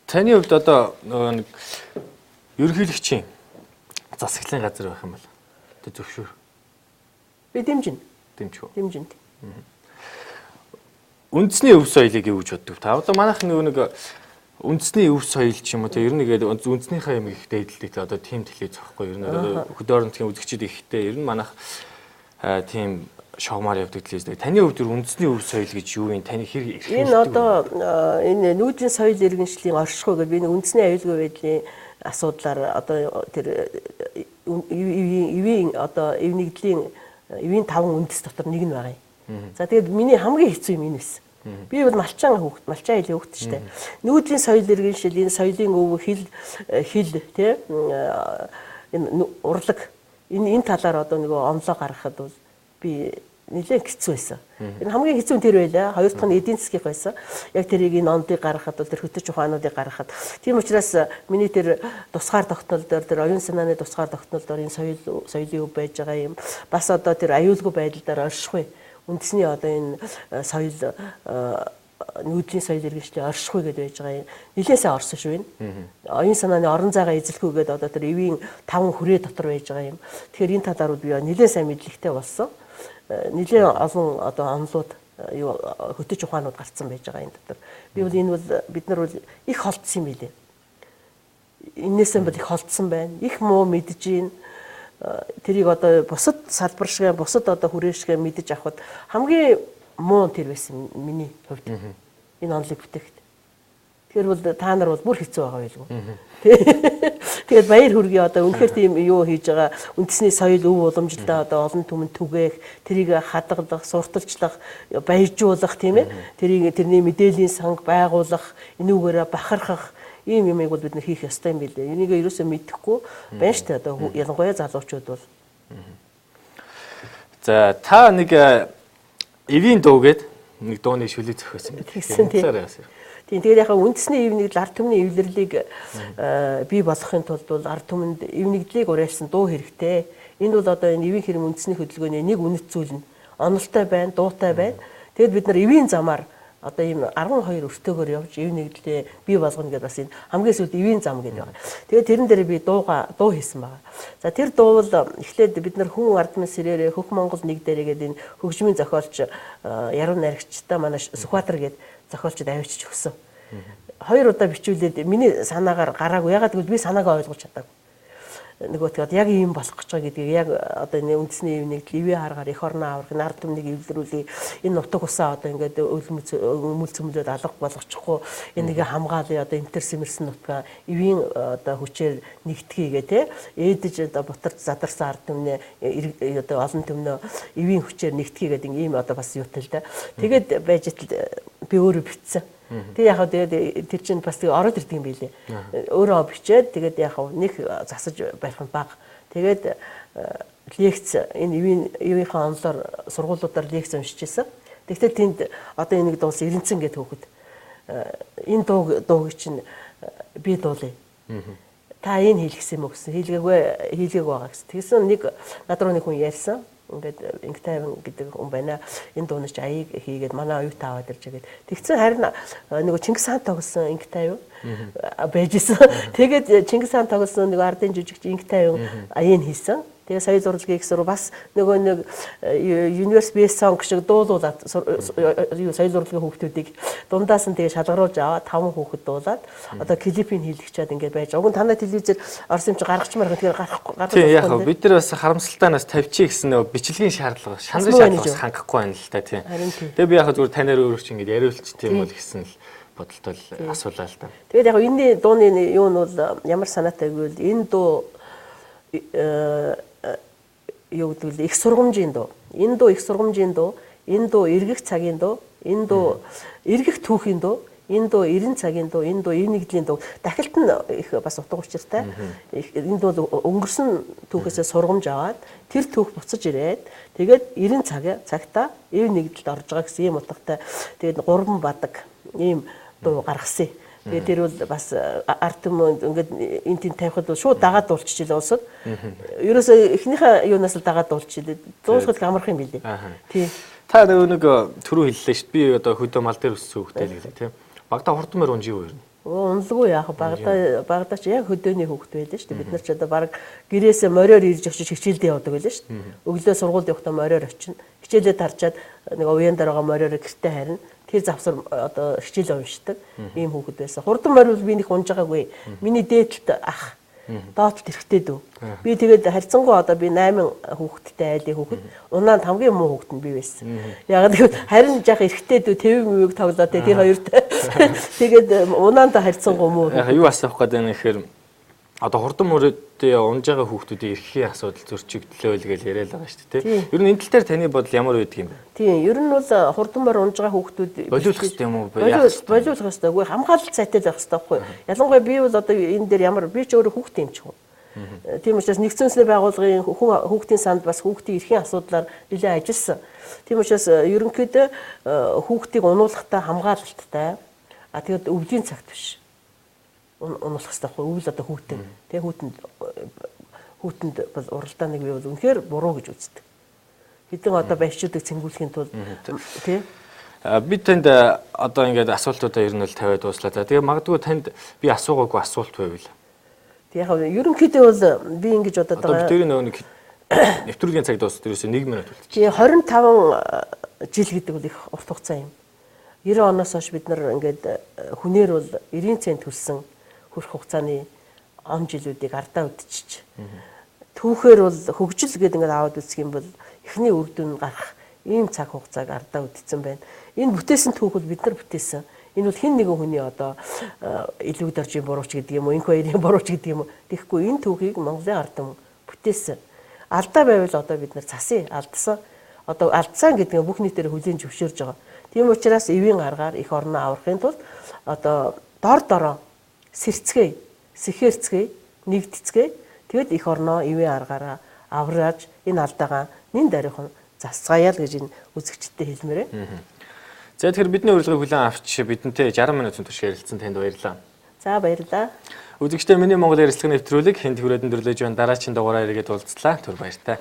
Таны хувьд одоо нөгөө нэг ерөнхийлөгчийн засаглалын газар байх юм бол тэ зөвшөөр. Би дэмжинэ. Дэмжих үү? Дэмжинэ. Үндэсний өв соёлыг юу гэж боддог? Та одоо манайх нөгөө нэг үндэсний өв соёл ч юм уу тэ ер нь нэг үндэснийхээ юм их дээдэлдэг тэ одоо тийм телевиз зохихгүй ер нь одоо хөдөө орон нутгийн үзэгчид ихтэй ер нь манайх тийм шогмаар явдаг телевиз. Таны хувьд үндэсний өв соёл гэж юу юм? Таны хэр энэ одоо энэ нүүдлийн соёл иргэншлийн оршихуй гэдэг би нэг үндэсний аюулгүй байдлын асуудлаар одоо тэр ивийн одоо эв нэгдлийн ивийн 5 үндэс дотор нэг нь байгаа юм. За тэгээд миний хамгийн хэцүү юм энэ байсан. Би бол малчаан хүүхэд, малчаан хилийн хүүхэд шүү дээ. Нүүдлийн соёл иргэншил, энэ соёлын өв хил тэ энэ урлаг энэ талаар одоо нөгөө онлоо гаргахад бол би нэлээд хэцүү байсан. Энэ хамгийн хэцүү нь тэр байлаа. Хоёр дахь нь эдийн засгийнх байсан. Яг тэрийг энэ ондыг гаргахад бол тэр хөтөч ухаануудыг гаргахад. Тийм учраас миний тэр тусгаар тогтнол дээр тэр оюун санааны тусгаар тогтнол дээр энэ соёлын өв байж байгаа юм. Бас одоо тэр аюулгүй байдал дээр оршихгүй. Үндэсний одоо энэ соёл нүүдлийн соёл иргэншлийн оршихгүй гэдээ байж байгаа юм. Нилээ сайн орсон шүү энэ. Оюун санааны орон зайгаа эзэлэхгүй гэдээ одоо тэр эвийн 5 хүрээ дотор байж байгаа юм. Тэгэхээр энэ талаар би нилээ сайн мэдлэгтэй болсон. Нилээ олон одоо онлууд юу хөтөч ухаанууд гарцсан байж байгаа энэ дотор. Би бол энэ бол бид нар бол их холдсон юм билээ. Эннээсээ бол их холдсон байна. Их муу мэдж гин. Тэрийг одоо бусад салбар шиг бусад одоо хүрээ шиг мэдэж авахд хамгийн муу тэр байсан миний хувьд. Энэ онлыг бүтээхэд. Тэгэхээр бол та нар бол бүр хэцүү байгаа байлгүй. Тэгээд баяр хүргэе одоо үнэхээр тийм юу хийж байгаа үндэсний соёл өв уламжлалаа одоо олон түмэнд түгээх, тэрийг хадгалах, сурталчлах, баяжуулах тийм ээ. Тэрийг тэрний мэдээллийн санг байгуулах, энүүгээрээ бахархах ийм юмыг бол бид нар хийх ёстой юм билээ. Энийг ерөөсөө мэдэхгүй байна шүү дээ. Одоо ялангуяа залуучууд бол. За та нэг эвийн дуу гээд нэг дууны шүлэг зохиосон юм. Тийм. Тийм тэгээд яг үндэсний эв нэгдэл ард түмний эвлэрлийг бий болгохын тулд бол ард түмэнд эв нэгдлийг уриалсан дуу хэрэгтэй. Энэ бол одоо энэ эвийн хэрэм үндэсний хөдөлгөөний нэг үнэт зүйл нь онолтой байна, дуутай байна. Тэгэд бид нар эвийн замаар Одоо ийм 12 өртөөгөр явж ив нэгдлээ бий болгоно гэдээ бас энэ хамгийн сүүлд ивийн зам гэдэг байна. Тэгээд тэрэн дээр би дуу хийсэн байгаа. За тэр дуу бол эхлээд бид нар хүн ардмын сэрээрээ хөх Монгол нэг дээрээ гэдэг энэ хөгжмийн зохиолч Яруу найрагчтай манай Сүхбаатар гэдэг зохиолчд авчиж өгсөн. 2 удаа бичүүлээд миний санаагаар гараагүй. Ягаад гэвэл би санаагаа ойлгож чадаагүй. Нөгөө тэгээд яг ийм болох гэж байгаа гэдгийг яг одоо энэ үндэсний ив нэгдэл ивийн аргаар эх орноо аврах, ард түмнийг эвлэрүүлээ. Энэ нутаг усаа одоо ингээд өлмөл цөмлөөд алга болгочихгүй энийг хамгаалъя, одоо энтер сэмэрсэн нутгаа ивийн одоо хүчээр нэгтгэе те. Ээдэж одоо бутарч задарсан ард түмнээ одоо олон түмнөө ивийн хүчээр нэгтгэе гэдэг ийм одоо бас юутай л да. Тэгээд байж итл би өөрөө битсэн. Тэгээ яг тэгээд тэр чинь бас тэгээ ороод ирдэг юм билээ. Өөрөө бичээд тэгээд яг нэг засаж барих нь бага. Тэгээд лекц энэ ивийнхаа онлоор сургуулиудаар лекц уншиж ирсэн. Тэгтэл тэнд одоо энийг дуулсан Эренцэн гэдэг хүүхэд энэ дууг чинь би дуулъя. Та энэ хийлгэсэн юм уу гэсэн. Хийлгээгүй байгаа гэсэн. Тэгсэн нэг над руу нэг хүн ярьсан. Ингээд Инг тайван гэдэг хүн байна. Энэ дууны чи аяыг хийгээд манай оюутан аваад ирж байгаа. Тэгсэн харин нөгөө Чингис хаан тоглосон Инг тайван байж исэн. Тэгээд Чингис хаан тоглосон нөгөө ардын жүжигч Инг тайван аяыг хийсэн. Тэгээ соёл урлагийн их сургууль бас нөгөө нэг Universe Best Song шиг дуулуулад соёл урлагийн хүүхдүүдийг дундаас нь тэгээ шалгаруулж аваад 5 хүүхэд дуулаад одоо клипийг хийлгчээд ингээд байж. Уг нь танай телевизээр орсон юм чи гаргачмаар тэгэхээр гарахгүй. Тийм яг бид нар бас харамсалтай нас тавьчих гэсэн нөгөө бичлэгийн шаардлага, шанарын шаардлага бас хангахгүй байна л та тийм. Тэгээ би яг зүгээр танаар өөрөө чи ингээд яриулчих тийм бол гэсэн л бодолтой л асуулаа л да. Тэгээд яг энэний дууны юу нь бол ямар санаатай гэвэл энэ дуу юу гэдэг вэ? Их сургамжийн дуу. Энэ дуу их сургамжийн дуу, энэ дуу эргэх цагийн дуу, энэ дуу эргэх түүхийн дуу, энэ дуу 90 цагийн дуу, энэ дуу 91 нэгдлийн дуу. Дахилт нь их бас утга учиртай. Энэ дуу өнгөрсөн түүхээсээ сургамж аваад тэр түүх буцаж ирээд тэгээд 90 цагта 91 нэгдэлд орж байгаа гэсэн ийм утгатай. Тэгээд 3 бадаг ийм дуу гаргасан. Тэгээд тэр бол бас ард түмэн ингээд энэ тийм тавихад бол шууд дагаад дуулчихлаа улсад. Ерөөсөө эхнийхээ юунаас л дагаад дуулчихлаа. Дуулахад амарх юм билээ. Тийм. Та нэг түрүү хэллээ шүү дээ. Би одоо хөдөө мал дээр өссөн хүүхдээ л гэлээ тийм. Багада хурдан морь унж юу юм? Унлгүй яах багада чи яг хөдөөний хүүхэд байлаа шүү дээ. Бид нар ч одоо баг гэрээсээ мориор ирж очиж хичээлдээ явдаг байлаа шүү дээ. Өглөө сургуульд явахдаа мориор очино. Хичээлээ тарчаад нэг уян дээр байгаа мориор гэртээ харина. Тэр завсар одоо хичээл уншдаг ийм хүүхэд байсан. Хурдан морь бол би нэг унж байгаагүй. Миний дээдэлт ах, доотлт эрэгтэй дүү. Би тэгээд харьцангуй одоо би 8 хүүхэдтэй айлын хүүхэд. Унаанд хамгийн муу хүүхэд нь би байсан. Яг гэвэл харин жаах эрэгтэй дүү тэвэг мөвөг тоглоо тэр хоёртой. Тэгээд унаанд харьцангуй муу. Яг юу асуух гээд байна гэхээр одоо хурдан мөрөдөө унж байгаа хүүхдүүдийн эрхийн асуудал зөрчигдлөө л гэж яриад байгаа шүү дээ, тийм. Ер нь энэ тал дээр таны бодол ямар байдаг юм бэ? Тийм, ер нь бол хурдан морь унж байгаа хүүхдүүд болиулах хэрэгтэй юм уу? Болиулах хэрэгтэй. Үгүй, хамгаалалт сайтай л байх хэрэгтэй байхгүй юу? Ялангуяа би бол одоо энэ дээр ямар би ч өөрөө хүүхдээ юм ч юм. Тийм учраас нэгдсэн үндэсний байгууллагын хүүхдийн санд бас хүүхдийн эрхийн асуудлаар нэлээд ажилласан. Тийм учраас ерөнхийдөө хүүхдийг унуулахдаа хамгаалалттай. А тэгээд өвлийн цагт биш. Унуулах хэрэгтэй байхгүй өвөл одоо хүүтэн тий хүүтэнд бол уралдааныг би бол үнэхээр буруу гэж үздэг. Хэдэн одоо баячуудыг цэнгүүлэхийн тулд тий би танд одоо ингээд асуултуудаа ер нь бол тавиад дууслаа. За тэгээ магадгүй танд би асуугаагүй асуулт байвал. Тэг яг ерөнхийдөө бол би ингэж бодод байгаа. Одоо бид нөгөө нэг нэвтрүүлгийн цаг дуусах дээрээс 1 минут үлдчихэ. Тий 25 жил гэдэг бол их урт хугацаа юм. 90 оноос хойш бид нар ингээд хүнээр бол 90 цент төлсөн хөрх хугацааны он жилүүдийг ардаа үдчиж. Түүхээр бол хөгжил гэдэг ингээд аваад үзэх юм бол эхний үр дүн гарах ийм цаг хугацааг ардаа үдцсэн байна. Энэ бүтээсэн түүх бол бид нар бүтээсэн. Энэ бол хэн нэгэн хүний одоо илүү доржийн бурууч гэдэг юм уу, инх баярын бурууч гэдэг юм уу. Тэгэхгүй энэ түүхийг Монголын ард түмэн бүтээсэн. Алдаа байвал одоо бид нар засъя. Алдсан. Одоо алдсан гэдэг нь бүх нийтээр хүлээн зөвшөөрж байгаа. Тийм учраас эвийн аргаар их орноо аврахын тулд одоо дор дороо сэрцгээе, сэхэрцгээе, нэгдцгээе. Тэгэд их орноо эвийн аргаараа аврааж энэ алдаагаа нэн даруйхан засцгаая л гэж энэ үзэгчдэд хэлмээрээ. За тэгэхээр бидний урилгыг хүлээн авч бидэнтэй 60 минутын турш ярилцсан танд баярлалаа. За баярлалаа. Үзэгчдээ миний Монгол ярилцлагын нэвтрүүлэг хинт хүрээд өндөрлөж байна. Дараагийн дугаараар эргээд уулзлаа. Түр баяртай.